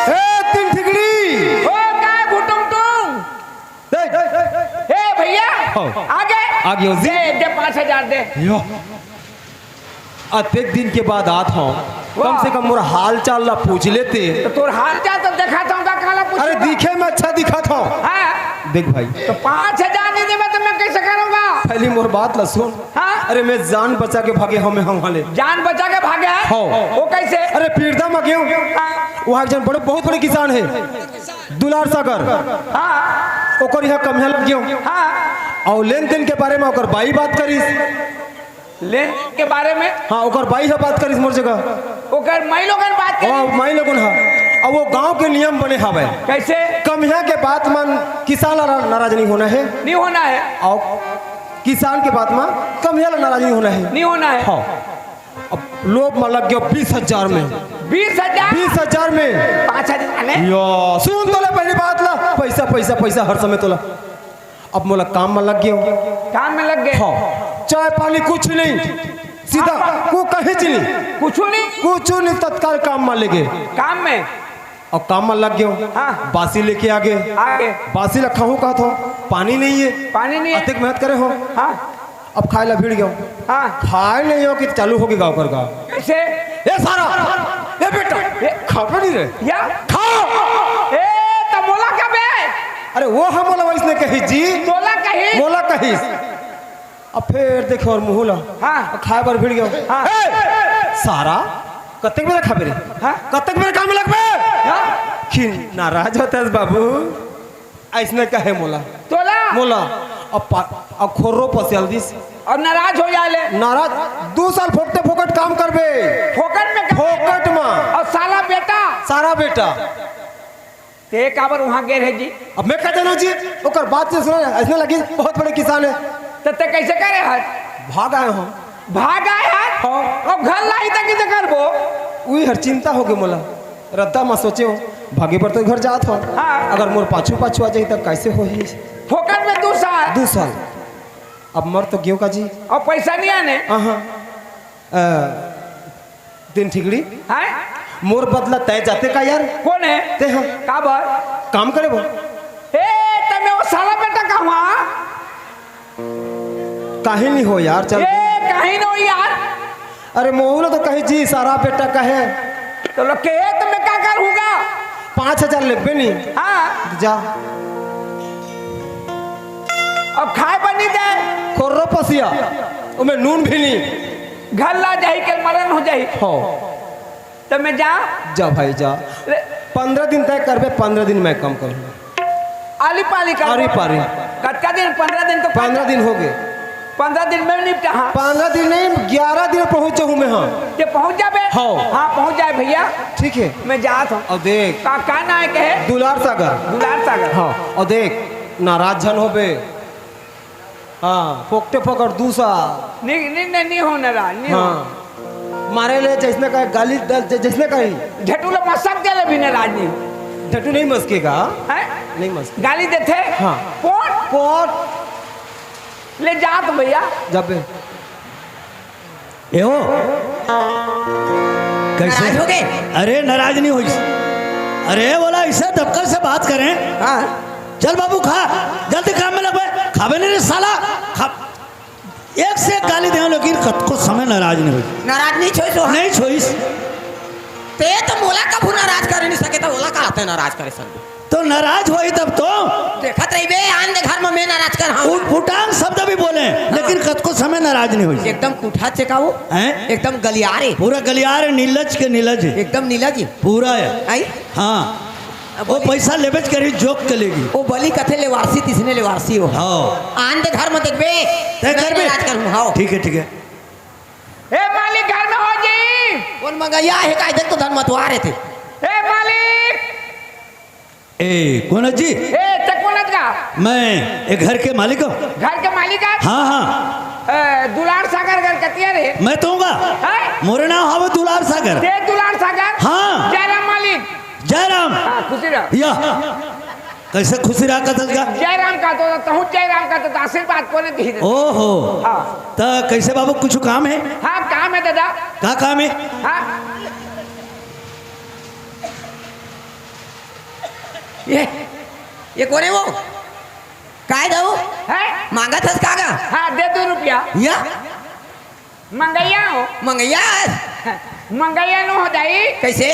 ए, तीन ठिकड़ी। ओ, काय भुटुम टुम? ए, ए, ए, ए। ए, भैया, हाँ। आ गए? आ गयो जी। दे, दे, पाँच हजार दे। यो। अतेक दिन के बाद आत हव, कम से कम मोर हाल चाल ला पूछ लेते। त तोर हाल चाल तो देखत हव, का काला पूछहूं? अरे दिखे में अच्छा दिखत हव। हाँ। देख भाई, त पाँच हजार नहीं देबे त मैं कइसे करहूं? पहली मोर बात ला सुन। हाँ। अरे मैं जान बचा के भागे हंव, मैं हंव वाले। जान बचा के भागे हंव? हव। वो कइसे? अरे पीरदा म गेंव। हाँ। वहाँ एक झन बड़े, बहुत बड़े किसान हे, दुलार सागर। हाँ। ओकर इहाँ कमिया लग गेंव। हाँ। अउ लेन देन के बारे म ओकर बाई बात करिस। लेन के बारे में? हाँ, ओकर बाई ह बात करिस मोर जगह। ओकर माई लोगन बात करिस? हाँ, माई लोगन ह। अउ वो गांव के नियम बने हावय। कइसे? कमिया के बात म किसान ला नाराज नहीं होना हे। नहीं होना हे। अउ किसान के बात म कमिया ला नाराज नहीं होना हे। नहीं होना हे। हाँ। अब लोभ म लग गेंव बीस हजार में। बीस हजार? बीस हजार में। पाँच हजार आने? या, सुन तोला पहली बात ला, पइसा, पइसा, पइसा हर समय तोला। अब मोला काम म लग गेंव। काम में लग गे? हाँ, चाय पानी कुछ नहीं, सीधा आप को कहीं चली। कुछ नहीं? कुछ नहीं, तत्काल काम म ले गे। काम में? अब काम म लग गेंव। हाँ। बासी लेके आ गे। आ गे। बासी ला खाहूं कहत हंव, पानी नहीं हे। पानी नहीं हे। अतेक मेहनत करे हंव। हाँ। अब खाय ला भिड़ गेंव। हाँ। खाय नहीं हंव कि चालू होगे गाँव कर गाँव। कइसे? ए सारा, ए बेटा, ए खाबे नहीं रे। या? खा। ए, त मोला कबे? अरे वो ह मोला वइसने कहिस जी। तोला कहिस? मोला कहिस। अब फेर देखे अउ मुँह ला। हाँ। खाय बर भिड़ गेंव। हाँ। ए, सारा, कतेक बेरा खाबे रे? हाँ। कतेक बेरा काम लगबे? हाँ। कि नाराज होथस बाबू। अइसने कहे मोला। तोला? मोला। अब पा-, अब खोर्रो पसियाल दिस। अउ नाराज हो जाय ले? नाराज, दू साल फोकटे फोकट काम करबे। फोकट में काम? फोकट म। अउ साला बेटा? सारा बेटा। ते काबर उहाँ गे रहे जी? अब मैं का जानंव जी, ओकर बात से सुना, अइसने लगिस बहुत बड़े किसान हे। त ते कइसे करे हस? भाग आय हंव। भाग आय हस? हाँ। अउ घर लाही त कइसे करबो? उही हर चिंता होगे मोला। रद्दा म सोचेंव, भागे बर तो घर जात हंव। हाँ। अगर मोर पाछू पाछू आ जाही त कइसे होही? फोकट में दू साल। दू साल। अब मर तो गेंव का जी। अउ पइसा नहीं आने? अहाँ। अ, दिन ठिकड़ी। हैं? मोर बदला तय जाते का यार? कोन हे? ते ह। काबर? काम करे बर। ए, त मैं वो साला बेटा कहूं? काहे नहीं हो यार, चल। ए, काहे नहीं हो यार? अरे मोहू ला तो कहिस जी, सारा बेटा कहे। त लोग के, त मैं का करहूं गा? पाँच हजार लेबे नहीं। हाँ। जा। अब खाय बर नहीं दे। खोर्रो पसिया, ओमे नून भी नहीं। घर ला जाही के मरन हो जाही। हो। त मैं जा। जा भाई जा। ले। पन्द्रह दिन तय करबे, पन्द्रह दिन मैं काम करहूं। आली पाली कर। आरी पारी। कतका दिन? पन्द्रह दिन तो पन्द्रह दिन होगे। पन्द्रह दिन में निपटा, हाँ। पन्द्रह दिन नहीं, ग्यारह दिन पहुंच जाहूं मैं, हाँ। ते पहुंच जाबे? हाँ। हाँ, पहुंच जाय भइया। ठीक हे। मैं जात हंव। अउ देख। का, का नाव हे कहे? दुलार सागर। दुलार सागर। हाँ, अउ देख, नाराज झन होबे। हाँ, फोकटे फोकट दू साल। नहीं, नहीं, नहीं, नहीं हो नाराज, नहीं हो। हाँ। मारे ले जइसने कहे, गाली द-, ज-, जइसने कहे। ढेटू ला मसक दे ले भी नाराज नहीं। ढेटू नहीं मसकेगा। हैं? नहीं मसके। गाली देथे? हाँ। पोट? पोट। ले जात भइया। जबे। ए हो। कइसे? नाराज हो गे? अरे, नाराज नहीं होइस। अरे, बोला, अइसे दबकर से बात करें। हाँ। चल बाबू, खा, जल्दी काम में लग बे। खाबे नहीं रे साला। खा। एक से एक गाली देंव, लेकिन कतको समय नाराज नहीं होइस। नाराज नहीं छोइस वो? नहीं छोइस। ते तो मोला कभू नाराज करे नहीं सके, त ओला का आथे नाराज करे सकबे? तो नाराज होही तब तो। देखत रहिबे, आन दे घर में मैं नाराज कर, हाँ। उट-, उटांग शब्द भी बोले, हाँ। लेकिन कतको समय नाराज नहीं होइस। एकदम कुठा चेकाओ। हैं? एकदम गलियारे। पूरा गलियारे, नीलज के नीलज हे। एकदम नीलज हे। पूरा हे। आई? हाँ। अब वो बोली पइसा लेबेच करही, जोक के लेगी। वो बली कथे लेवारसी, तिसने लेवारसी हो। हाँ। आन दे घर में देखबे, तय मैं करबे। नाराज करहूं, हाँ। ठीक हे, ठीक हे। ए मालिक, घर में हो जी? कोन मंगइया हे, काय देख तो धन मतवार हे ते। ए मालिक! ए, कोन हे जी? ए, ते कोन हे का? मैं ए घर के मालिक हंव। घर के मालिक हे? हाँ, हाँ। ए, दुलार सागर घर कतिया रे? मैं तो हूँ गा। हैं? मोरे नाम हवे दुलार सागर। ते दुलार सागर? हाँ। जयराम मालिक। जयराम। हाँ, खुशी रह। या। कइसे खुशी रहा कथस गा? जयराम का तो, तहूँ जयराम का तो आशीर्वाद कोने दी दे। ओहो। हाँ। त कइसे बाबू, कुछ काम हे? हाँ, काम हे दादा। का काम हे? हाँ। ये, ये कोन हे वो? काय दऊ? हैं? मांगत हस का गा? हाँ, दे दू रुपया। या? मंगैया हो। मंगैया? मंगैया नो हो दाई। कैसे?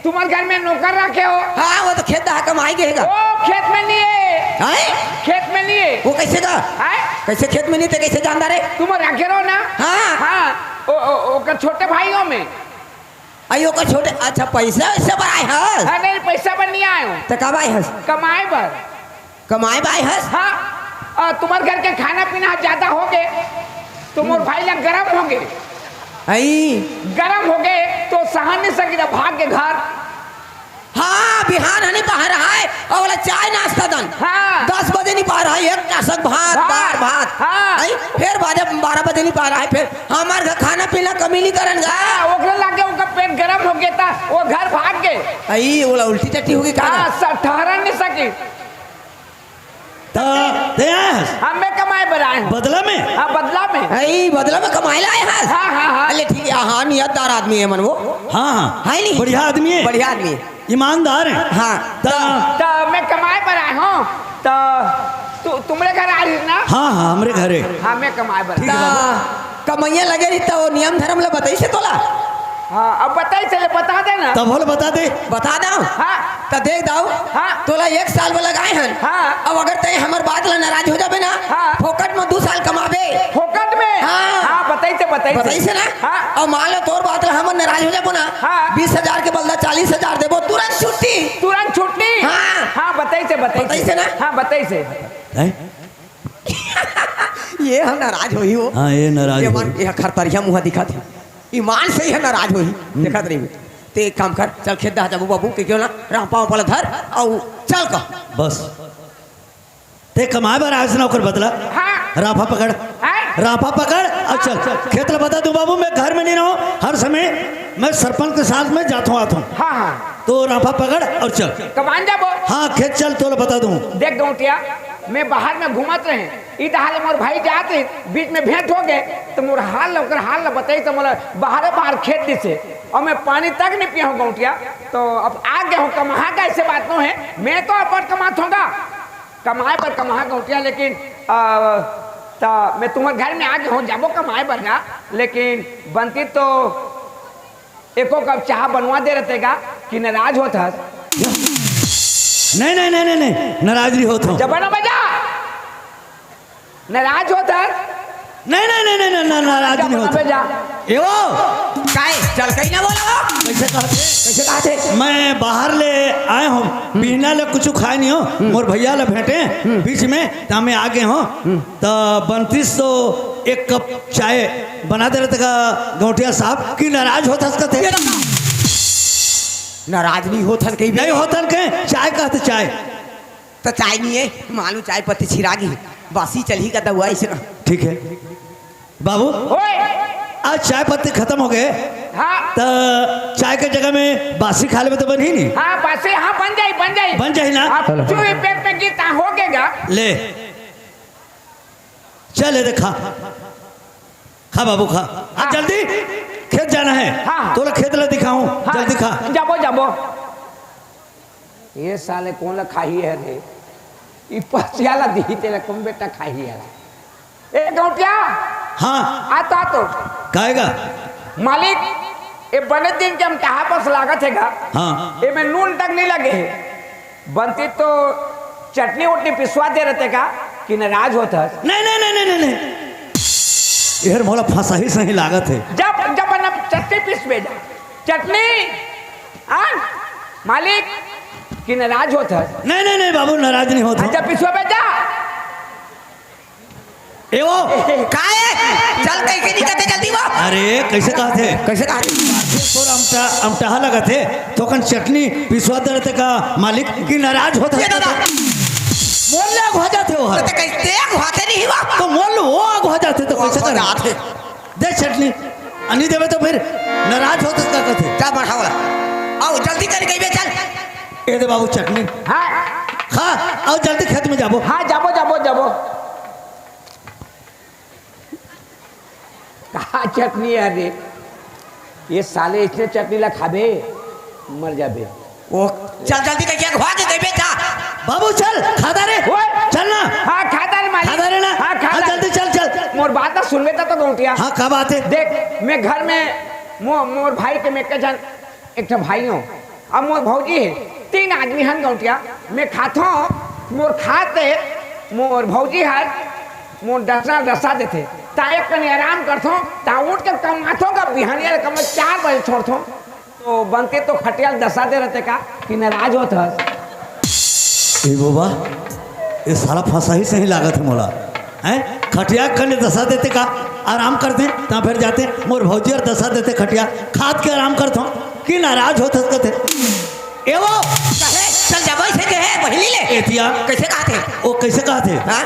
तुम्हर घर में नौकर रखे हो। हाँ, वो तो खेत दहा कमाई गए गा। ओ, खेत में नहीं है। हैं? खेत में नहीं है। वो कैसे गा? हैं? कैसे खेत में नहीं थे, कैसे जानता रे? तुम रखे रहो ना। हाँ। हाँ, ओ, ओ, ओकर छोटे भाई हो में। आई ओकर छोटे, अच्छा, पैसा वैसा बर आए हस? हाँ, नहीं, पैसा बर नहीं आए हो। तो कब आए हस? कमाए बर। कमाए बर आए हस? हाँ, अ, तुम्हर घर के खाना पीना ज्यादा हो गे, तो मोर भाई ला गरम हो गे। आई। गरम हो गे, तो सहन नहीं सकी, भाग गे घर। हाँ, बिहान हनी बाहर आए, अउ ओला चाय नाश्ता दन। हाँ। दस बजे नहीं पार है, एक टासक भात, भात। दार भात। हाँ। आई, फिर बाजे बारह बजे नहीं पार है, फिर हमार घर खाना पीना कमी नहीं करन गा। हाँ, ओकरे लागे ओकर पेट गरम हो गया था, वो घर भाग गए। आई, ओला उल्टी टट्टी हो गई का? हाँ, सब ठहरन नहीं सकी। त ते आए हस? हाँ, मैं कमाए बर आए हूँ। बदला में? हाँ, बदला में। आई, बदला में कमाए ला आए हस? हाँ, हाँ, हाँ। अरे ठीक है, हाँ, नियतदार आदमी है मन वो। हाँ, हाँ। है नहीं? बढ़िया आदमी है। बढ़िया आदमी है। ईमानदार है। हाँ। त त मैं कमाए बर आए हूँ। त तू, तुम्हरे घर आ रही ना? हाँ, हाँ, हमरे घर है। हाँ, मैं कमाए बर ठीक है आए हूँ। बाबू। कमैया लगे रही त वो नियम धर्म ला बताई से तोला? हाँ, अब बताई से ले, बता दे ना। तब बोल, बता दे। बता दो। हाँ। त देख दाऊ, हाँ। तोला एक साल में लगाए हन। हाँ। अब अगर तय हमर बात ला नाराज हो जाबे ना, हाँ। फोकट में दू साल कमाबे। फोकट में? हाँ। हाँ, बताई से, बताई से। बताई से ना? हाँ। अब मान लो तोर बात ला हमन नाराज हो जाबो ना, हाँ। बीस हजार के बदला चालीस हजार देबो, तुरंत छुट्टी। तुरंत छुट्टी? हाँ। हाँ, बताई से, बताई बताई से। से ना? हाँ, बताई से। हैं? ये ह नाराज होही वो। हाँ, ये नाराज ये होही। मन, ये खरतरिया मुँह दिखत हे। ईमान से ये नाराज होही। हम्म। देखत रही। ते एक काम कर, चल खेत दहा जाबो बाबू, के क्यों ना रापा वापा ला धर, अउ चल कह। बस। ते कमाए बर आए हस ना, ओकर बदला। हाँ। रापा पकड़। हाँ। रापा पकड़, अउ चल। हाँ। खेत ला बता दूँ बाबू, मैं घर में नहीं रहूँ, हर समय मैं सरपंच के साथ में जाता हूँ, आता हूँ। हाँ, हाँ। तो रापा पकड़ अउ चल। कमान जाबो। हाँ, खेत चल, तोला बता दूँ। देख गौंटिया, मैं बाहर में घूमत रहे, ई डहार ले मोर भाई जात रहे, बीच में भेंट हो गए, तो मोर हाल, ओकर हाल ल बताई, तो मोला बाहरे बाहर खेत दिसे, अउ मैं पानी तक नहीं पिया हूँ गौंटिया। तो अब आ गया हूँ, कमाहा का ऐसे बात नो है, मैं तो अपन कमात हूँ गा, कमाए बर कमाहा गौंटिया, लेकिन, आ, त मैं तुम्हर घर में आ गया हूँ, जाबो कमाए बर ना, लेकिन बनती तो एको कप चाह बनवा दे रहते का कि नाराज होत हस? नहीं, नहीं, नहीं, नहीं, नहीं, नाराज नहीं होत हूँ। जब ना बजा, नाराज होत हस? नहीं, नहीं, नहीं, नहीं, नहीं, ना-, नाराज जब नहीं ना होत। बजा। ए वो, काय? चल कहीं ना बोला वो। कैसे कहते? कैसे कहते? मैं बाहर ले आए हूँ, हम्म। बिहना ले कुछ खाए नहीं हूँ, हम्म। मोर भैया ले भेंटे, हम्म। बीच में, त मैं आ गए हूँ। हम्म। त बनतीस तो एक कप चाय बना दे रहते का गौंटिया साहब कि नाराज होत हस कथे। नाराज नहीं होत हन कहीं भी। नहीं होत हन कहीं, चाय कहते चाय। त चाय नहीं है, मालूम चाय पत्ती छिरा गई, बासी चलही का दवा ऐसे ना। ठीक है बाबू, ओए! आज चाय पत्ती खत्म हो गए, हाँ। त चाय के जगह में बासी खा लेबे तो बनही नहीं? हाँ, बासी, हाँ, बन जाई, बन जाई। बन जाई ना? आप हेलो। चुई पेट में गीता हो गएगा। ले, चल, ये दे, खा, खा बाबू, खा। हाँ, हाँ। जल्दी, खेत जाना है। हाँ, हाँ। तोला खेत ला दिखाऊं, हाँ, जल्दी खा। जाबो, जाबो। ये साले कोन ला खाही है रे? ई पसिया ला दिही तेला कोन बेटा खाही है? ए गौंटिया। हाँ। आ तो, आ तो। काहेगा? मालिक, ये बने दिन के हम टहा बस लागत है गा। हाँ। एमे नून तक नहीं लगे है। बनती तो चटनी उटनी पिसवा दे रहते का कि नाराज होत हस? नहीं, नहीं, नहीं, नहीं, नहीं, नहीं। यार, मोला फंसा ही सही लागत है। जब, जब बना चटनी पीस भेजा। चटनी, आ? मालिक, कि नाराज होत हस? नहीं, नहीं, नहीं, बाबू, नाराज नहीं होत हूँ। अच्छा, पिसवा भेजा। ए वो, का ए? चल, कइसे नहीं कहते जल्दी वो? अरे, कइसे कहत हे? कइसे कहत हे? तोर अमटा-, अमटाहा लगत हे, थोकन चटनी पिसवा दे रहते का मालिक कि नाराज होत हे। ये दादा। मोर ले अगुआ जात हे वो हर। तो कइसे अगुआ जात हे नहीं वो? तो मोर ले वो अगुआ जात हे तो वो कइसे अगुआ कर? जात हे। दे चटनी। अनी देबे तो फिर नाराज होत हे का कहत हे? जा बढ़ाओ। आओ, जल्दी कर गई बे, चल। ए दे बाबू चटनी। हाँ। खा, आओ जल्दी खेत में जाबो। हाँ, जाबो, जाबो, जाबो। का चटनी है रे? ये साले इसने चटनी ला खाबे, मर जाबे। ओ, चल जल्दी कइके अगुआ के कइबे जा। बाबू चल, खा दा रे। ओए! चल ना। हाँ, खा खा डारे मालिक। खा डारे ना? हाँ, खा हाँ, डारे। जल्दी चल, चल। मोर बात ला सुनबे त तो गौंटिया। हाँ, का बात हे? देख, मैं घर में मो-, मोर भाई के मैं के झन एक ठो भाई हों। अब मोर भौजी हे, तीन आदमी हन गौंटिया। मैं खाथों, मोर खाते, मोर भौजी हर मोर डसना डसा देथे। ता एक कनी आराम करथों, ता उठ के कमाथों का बिहानिया ले कम चार बजे छोड़थों। तो बनते तो खटिया ल दसा दे रहते का कि नाराज होत हस? ए बाबा, ये साला फंसा ही सही लागत हे मोला। हैं? खटिया कने दसा देते का? आराम करते, ता फिर जाते, मोर भौजी हर दसा देते खटिया, खात के आराम करथों कि नाराज होत हस कथे। ए वो, कहे, चल जाबो ऐसे कहे, बहिनी ले। एतिया। कैसे कहत हे? ओ, कैसे कहत हे? हाँ?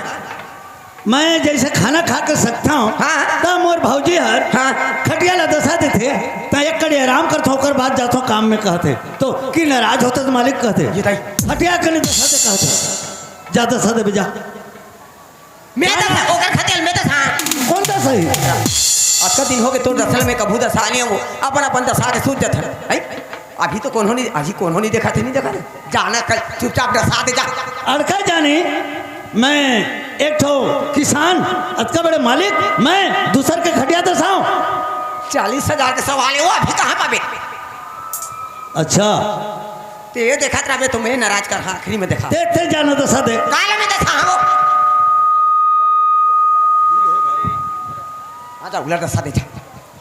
मैं जैसे खाना खा के सकता हूँ, हाँ। त मोर भौजी हर हाँ। खटिया ला दसा देथे, त एक कड़ी आराम करथों, ओकर बाद जाथों काम में कहथे। तो कि नाराज होथे त मालिक कहथे, ये दाई। खटिया कने दसा दे कहथे, जा दसा दे जा। मैं दसा, ओकर खटिया ल मैं दसा। कौन दसा ही? अतका दिन होगे तोर दसा ल मैं कभू दसा नहीं हूँ, अपन अपन दसा के सूत जाथन। हैं? अभी तो कोनो नहीं, अभी कोनो नहीं देखाथे, नहीं देखाथे। जाना कल चुपचाप दसा दे जा। अड़का जानी, मैं एक ठो किसान, अतका बड़े मालिक, मैं दूसर के खटिया दसाऊं? चालीस हजार के सवाल हे वो, अभी कहाँ पाबे? अच्छा। ते ये देखत रहबे तो मैं नाराज कर, हाँ, आखिरी में देखा। ते, ते जाना दसा दे। काले में दसा, हाँ, वो। आजा, उलट दसा दे जा।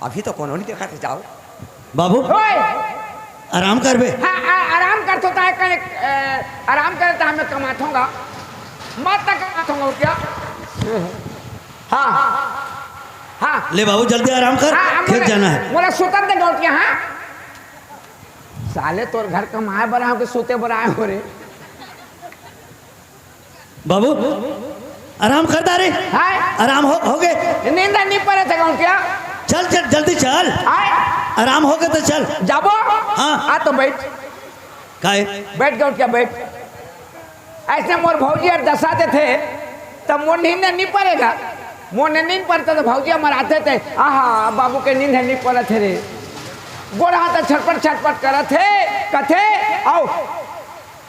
अभी तो कोनो नहीं देखाथे, जाओ। बाबू, ओए! आराम करबे? हाँ, आ-, आराम करथों ता कने, ए, आराम करे ता मैं कमाथों गा। मत तक कमाथों गा क्या? हाँ, हाँ। ले बाबू, जल्दी आराम कर, हाँ, हाँ, खेत मोला, जाना हे। मोला सुतन दे गौंटिया, हाँ? साले तोर घर कमाए बर आए हों कि सुते बर आए हों रे? बाबू, आराम कर डारे। हाय। आराम हो, होगे। नींद नहीं पड़े थे गौंटिया। चल, चल, जल्दी चल। हाय। आराम होगे त चल। जाबो? हाँ। आ तो बैठ। काहे? बैठ गौंटिया, बैठ। ऐसे मोर भौजी हर दसा देथे, त मोर नींद नहीं पड़ेगा। मोर नींद नहीं पड़ता त भौजी हर आथे ते, आहा, बाबू के नींद नहीं पड़त हे रे। गोड़ हाथ छटपट छटपट करत हे, कथे, आओ।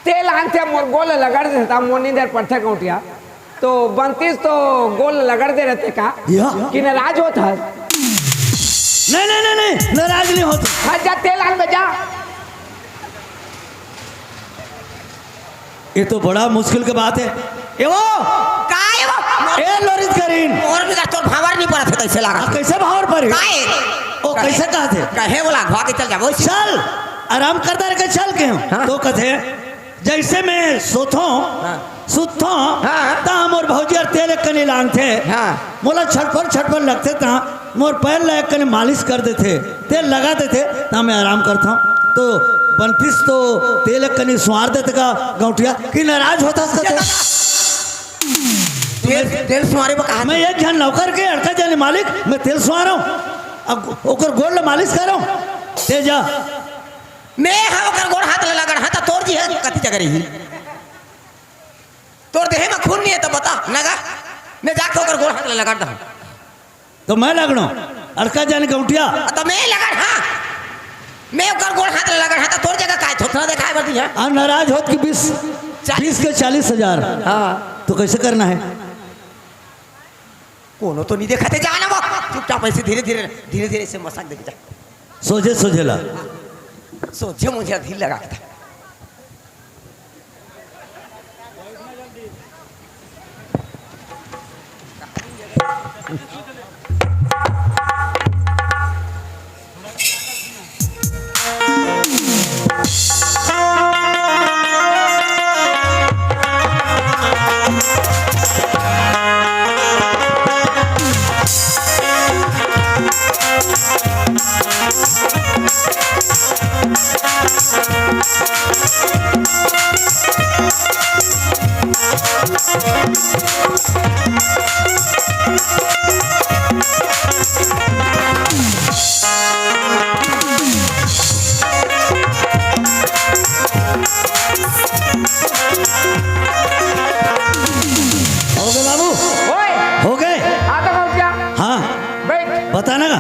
तेल आनथे, मोर गोड़ ल लगड़ देथे, त मोर नींद हर पड़थे गौंटिया। तो बनतीस तो गोड़ ल लगड़ दे रहते का? या। कि नाराज होत हस? नहीं, नहीं, नहीं, नहीं, नाराज नहीं होत। हाँ, जा तेल आन बे, जा। ये तो बड़ा मुश्किल के बात हे। ए वो! का हे वो? ए लोरित करीन। मोर भी का तोर भावर नहीं पड़त हे, कैसे लगा? हाँ, कैसे भावर पड़ी? का हे? ओ, कहे, कैसे कहत हे? कहे बोला, घुआ के चल जाबो। चल, आराम करता रह के चल के हूँ। हाँ। तो कथे, जैसे मैं सोथों, हाँ। सुतथों, हाँ। त मोर भौजी हर तेल एक कनी लानथे। हाँ। मोला छटफर छटफर लगथे त मोर पैर ला एक कनी मालिश कर देथे, तेल लगा देथे, त मैं आराम करथों। तो बनतीस तो तेल एक कनी स्वार देथे का गौंटिया कि नाराज होत हस कथे। तेल, तेल स्वारे बर कहा मैं एक झन नौकर के अड़का जानी मालिक, मैं तेल स्वारहूँ। अब ओकर गोड़ ला मालिश करहूँ। ते जा। मैं हा ओकर गोड़ हाथ ला लगड़, हाँ, त तोर जी हे कति जगह रही। तोर देहे में खून नहीं हे त बता, नगा। मैं जाके ओकर गोड़ हाथ ला लगड़ दहूँ। तो मैं लगड़ों, अड़का जानी गौंटिया। त मैं लगड़, हाँ। मैं ओकर गोड़ हाथ ला लगड़, हाँ, त तोर जगह काय थोथना देखाए बर दिया? आ नाराज होत कि बीस, चालीस। बीस के चालीस हजार। हाँ। तो कैसे करना हे? कोनो तो नहीं देखाथे, जाना वो। चुपचाप ऐसे धीरे धीरे, धीरे धीरे ऐसे मसक दे जा। सोझे सोझे ला। सोझे मुझे धीर लगा के था। हो गए बाबू? ओए! हो गए? हाँ, तो हो गया। हाँ। बैठ। बताना का?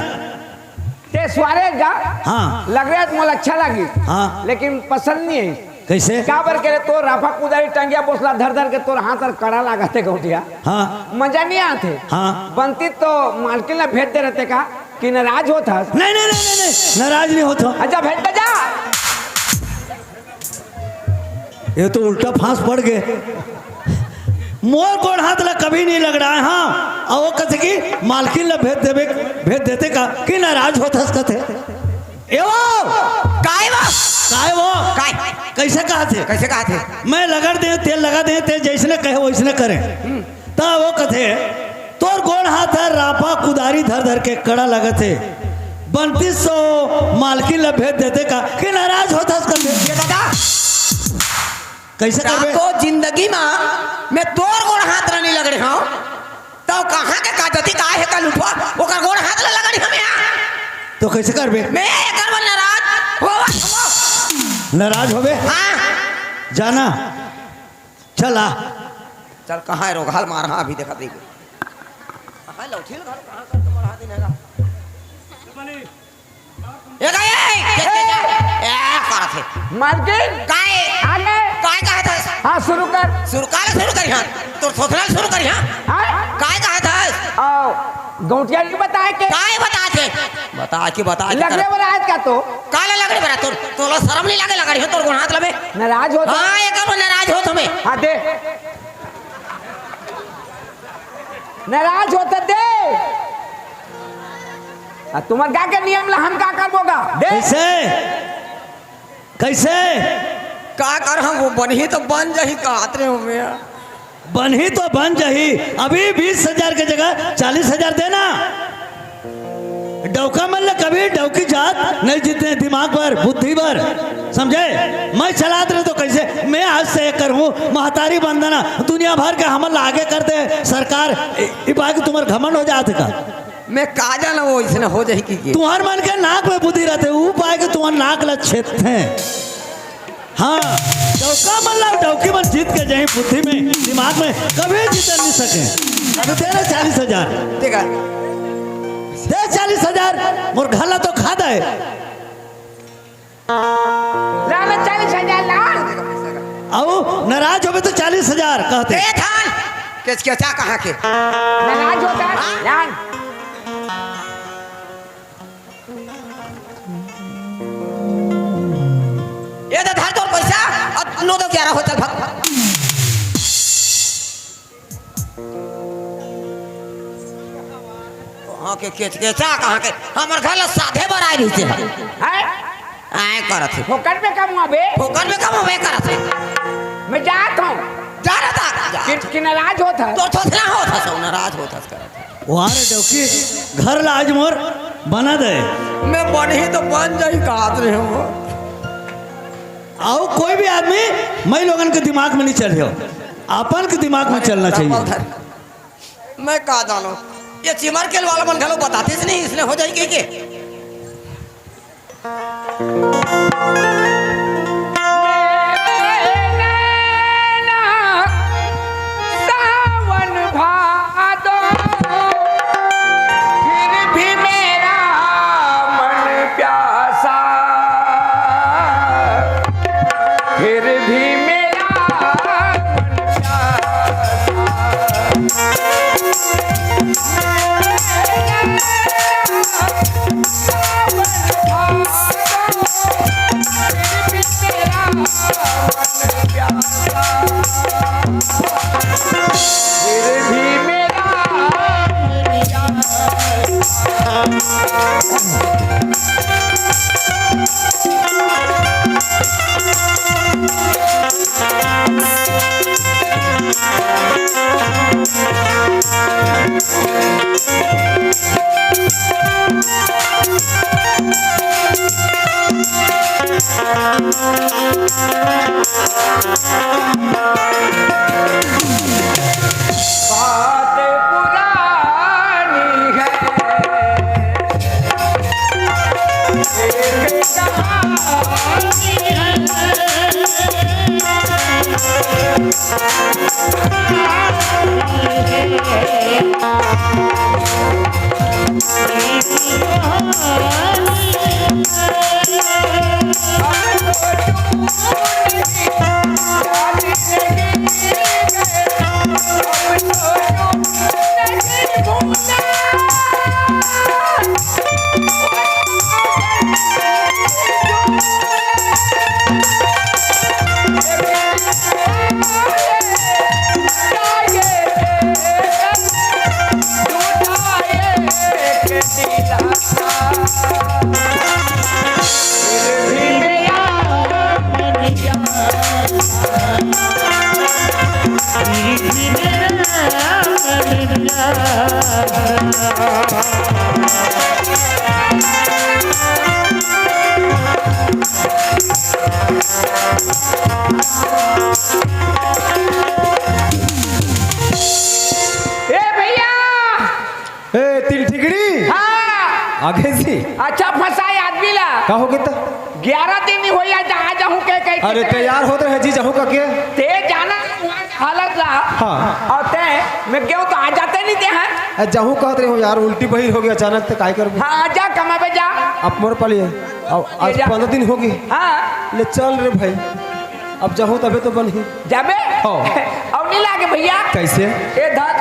ते स्वारे जा। हाँ। लग रहा है मोला अच्छा लगी। हाँ। लेकिन पसंद नहीं है। कइसे? काबर के रे, तोर राफा कुदारी टंगिया बोसला धर धर के तोर हाथ हर कड़ा लागत हे गौंटिया। हाँ। मजा नइ आत हे। हाँ। बनतिस तो मालकिन ला भेज दे रहते का, कि नाराज होत हस? नहीं, नहीं, नहीं, नहीं, नहीं, नाराज नइ होत हँव। अच्छा, भेज दे जा। ये तो उल्टा फांस पड़ गे। मोर गोड़ हाथ ला कभी नइ लगड़ाए हँव, अउ वो कथे कि मालकिन ला भेज देबे, भेज देते का, कि नाराज होत हस कथे। ए वो! काय वो? काय वो? काय? कइसे कहत हे? कइसे कहत हे? मैं लगड़ देंव, तेल लगा देंव, तें जइसने कहे वइसने करें। हम्म। त वो कथे, तोर गोड़ हाथ हर राफा कुदारी धर धर के कड़ा लगत हे। बनतिस तो मालकिन ला भेज देते का, कि नाराज होत हस कथे। ये दादा, कइसे करबे? रातो जिंदगी मा मैं तोर गोड़ हाथ ला नइ लगड़े हँव, त कहाँ के का जतिक आय हे का लुठवा, ओकर गोड़ हाथ ला लगड़े हँव मैं। त कइसे करबे? मैं एकर बर नाराज होवत हँव। नाराज होबे? हाँ। जाना, चल आ। चल, कहाँ हे रोगहा ल मारहूँ अभी, देखा देबे। हाँ, लौठी ल घर कहाँ करके मढ़ा दिन हे गा। ए गा, ए, के, के, के, ए, करत हे। मालकिन! काय? आगे! काय कहत हस? हाँ, शुरू कर। शुरू, काला शुरू करिहँव? तोर थोथना ल शुरू करिहँव? हाँ? काय कहत हस? आओ, गौंटिया नइ बताय के? काय बताय के? बताय के, बताय के लगड़े कर। बरात का तो? काला लगड़े बरात तोर? तोला शरम नइ लागे लगड़े हँव तोर गोड़ हाथ ला बे? नाराज होत हँव। हाँ, एकर बर नाराज होत हँव मैं। हाँ, दे। नाराज होत हस दे। आ, तुमर गा के नियम ला हम का करबो गा? दे। कइसे? कइसे? का करहूँ, वो बनही त बन जाही, कहत रहेंव मैं। बनही त बन जाही, अभी बीस हजार के जगह चालीस हजार देना। डौका मन ला कभी डौकी जात नइ जीते, दिमाग बर, बुद्धि बर, समझे? मैं चलात रहेंव त कइसे? मैं आज से करहूँ, महतारी वंदना, दुनिया भर के हमन ला आगे कर दे सरकार, इ, इ बात के तुमर घमंड हो जात हे का? मैं का जानँव वो अइसने हो जाही कि के? तुँहर मन के नाक में बुद्धि रहिथे, ऊ पाय के तुँहर नाक ला छेदथे। हाँ, डौका मन ला, डौकी मन जीत के जाही बुद्धि में, दिमाग में, कभी जीत नइ सके। अब दे रे चालीस हजार। ठीक हे। दे चालीस हजार, मोर घर ला तो खा दे। ला ना चालीस हजार ला। अउ नाराज होबे त चालीस हजार कहते। ए थान, केचकेचा कहाँ के? नाराज होत हस? हाँ? लान। ए दे धर तोर पैसा, अब नौ दो ग्यारह हो, चल भाग। कहाँ के केचकेचा, कहाँ के? हमर घर ला साधे बर आय रहिसे। हैं? आय करत हे। फोकट में कमवाबे? फोकट में कमवाबे करत हे। मैं जात हँव। जा रे, जा, जा। कि, कि नाराज होत हस? तोर थोथना होत हस, नाराज होत हस करत हे। वाह रे डौकी, घर ला आज मोर बना दे। मैं बनही त बन जाही कहत रहेंव। अउ कोई भी आदमी मइलोगन के दिमाग में नइ चले हो, अपन के दिमाग में चलना चाहिए। मैं का जानँव, ये चिमर के वाला मन घलो बतातिस नहीं, अइसने हो जाही के, के? सावन भादो, फिर भी मेरा मन प्यासा, फिर भी मेरा मन प्यासा। बात पुरानी है, एक कहानी है। ए भैया, ए, तीन ठिकड़ी। हाँ। आगे जी। अच्छा फंसाए आदमी ला। का हो गया? ग्यारह दिन ही होई, आज आ जाहूं के कह के। अरे तैयार होत रहे जी, जाहूं का के? ते जाना हालत ला। हाँ। और ते, मैं गेहूं तो आ जाते नहीं ते हैं। आ जाहूं कहत रहे हो यार, उल्टी बहिर हो गया अचानक, ते काय करबो? हाँ, आ जा, कमाबे जा। अब मोर पाली है। अब ये आज जा। पंद्रह दिन हो गए। हाँ। ले चल रे भाई, अब जाहूं तबे तो बनही। जाबे? हाँ। अब नहीं लागे भैया। कैसे? ए धर।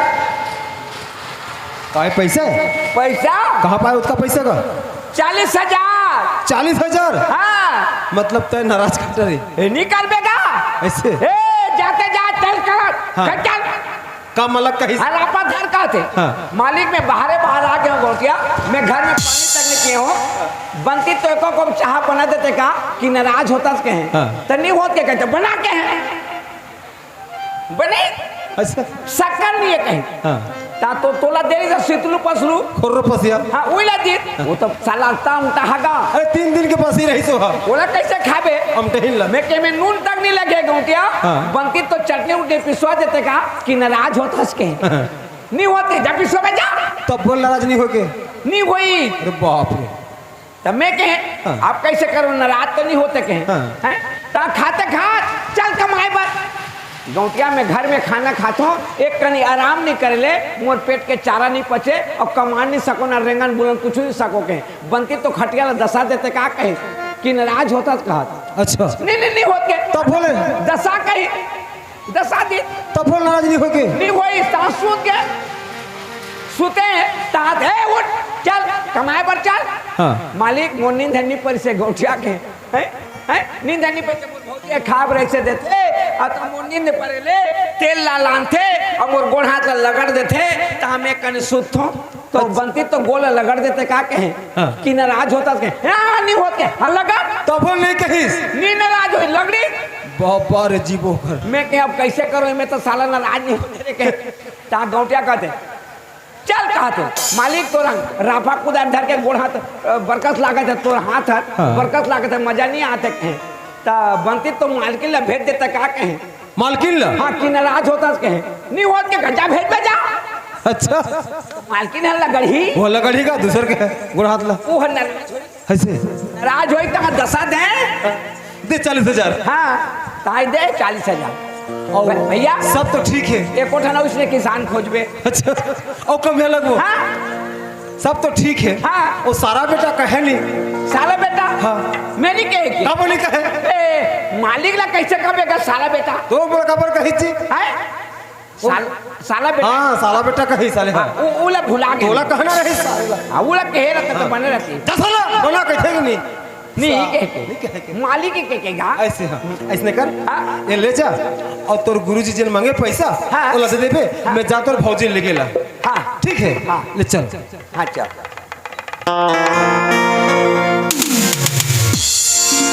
काय पैसा है? पैसा? कहाँ पाए उसका पैसा का? चालीस हजार। चालीस हजार? हाँ। मतलब तय नाराज कर रही। ए, निकल बेटा। ऐसे? ए, जाते जा, चल कर। हाँ। चल, चल। का मलक कही? हाँ, लापा धर का थे। हाँ। मालिक मैं बाहरे बाहर आ गया गोटिया, मैं घर में पानी तक नहीं पिए हूँ। बनती तो एको कप चाहा बना देते का कि नाराज होता से कहे। हाँ। तो नहीं होत के कहते, बना के है। बने? अच्छा। शक्कर नहीं है कहीं। हाँ। ता तो तोला दे रही था सितलू पसलू। खोर्रो पसिया। हाँ, वही ला दी। वो तो साला अमटा हगा। अरे तीन दिन के पास ही रही सो हा। बोला कैसे खाबे? अमटहिन ला। मैं के में नून तक नहीं लगे गोटिया। हाँ। बनती तो चटनी उटनी पिसवा देते का कि नाराज होता सके। हाँ। नहीं होते, जब पिसवा जा। तब बोल नाराज नहीं होके। नहीं होई। अरे बाप रे। तब मैं कहे, हाँ। आप कैसे करो, नाराज तो नहीं होते कहे। हाँ। हैं? ता खाते खात, चल कमाए बर। गौटिया में घर में खाना खात हो, एक कनी आराम नहीं कर ले, मोर पेट के चारा नहीं पचे और कमा नहीं सको, ना रेंगन बुलन कुछ नहीं सको कहे। बनती तो खटिया ला दसा देते का कहे कि नाराज होता कहत। अच्छा। नहीं, नहीं, नहीं होते। तब बोले? दसा कही। दसा दिन। तब वो नाराज नहीं होके। नहीं होई, सास सूत गए। सुते हैं, तात, "ए, उठ, चल, कमाए बर चल।" हाँ। मालिक, मोर नींद नहीं परी से गौठिया के। हैं? हैं? नींद नहीं परी से मोर भौजी खाब रहे से देते, आ तो मोर नींद परे ले, तेल ला लानथे, और मोर गोड़ हाथ ला लगड़ देथे, ता मैं कने सुत थो। तो बनती तो गोल लगड़ देते का कहे हाँ। कि नाराज होता कहे, "हाँ, नहीं होत के, हाँ, लगड़।" तब वो नहीं कहिस। नहीं नाराज होई, लगड़ी। बाबा रे जीवो घर। मैं कहे, "अब कैसे करो, मैं तो साला नाराज नहीं होते रे," कहे। ता गौटिया कहते, "चल," कहते, "मालिक तोर राफा कुदार धर के गोड़ हाथ, अ, बरकस लागत है, तोर हाथ है, हाँ। बरकस लागत है, मजा नहीं आते," कहे। ता बनती तो मालकिन ला भेज देता का कहे। मालकिन ला? हाँ, कि नाराज होता से कहे। नहीं होत के गजा भेज दे जा। अच्छा। मालकिन है लगड़ही। वो लगड़ही का दूसर के गोड़ हाथ ला। वो है नाराज होई। ऐसे? नाराज होई तो दसा दे। दे चालीस हजार। हाँ, ताई दे चालीस हजार। और भ-, भैया। सब तो ठीक है। एको ठन उसने किसान खोजबे। अच्छा। और कम है लगभग। हाँ। सब तो ठीक है। हाँ। वो सारा बेटा कहे नहीं। साला बेटा? हाँ। मैं नहीं कहे कि। का बोली कहे? ए, मालिक ला कैसे कबे का साला बेटा? तो बोल का बोल कही थी? हैं? साल-, साला बेटा। हाँ, साला बेटा कही साले, हाँ। हाँ, उ-, उला भुला गए। तोला कहना रही साला। हाँ, उला कहे रहता तो हाँ। बने रहती। जा साला, बना कहे कि नहीं? नहीं, सा-, कहे के। नहीं कहे के। मालिक ही कहे के गा। ऐसे हाँ, ऐसने कर। हाँ। ये ले जा और तोर गुरुजी जिन मांगे पैसा, हाँ। वो ला दे देबे, हाँ। मैं जा तोर भौजी लेके ला। हाँ। ठीक है? हाँ। ले चल। हाँ, चल।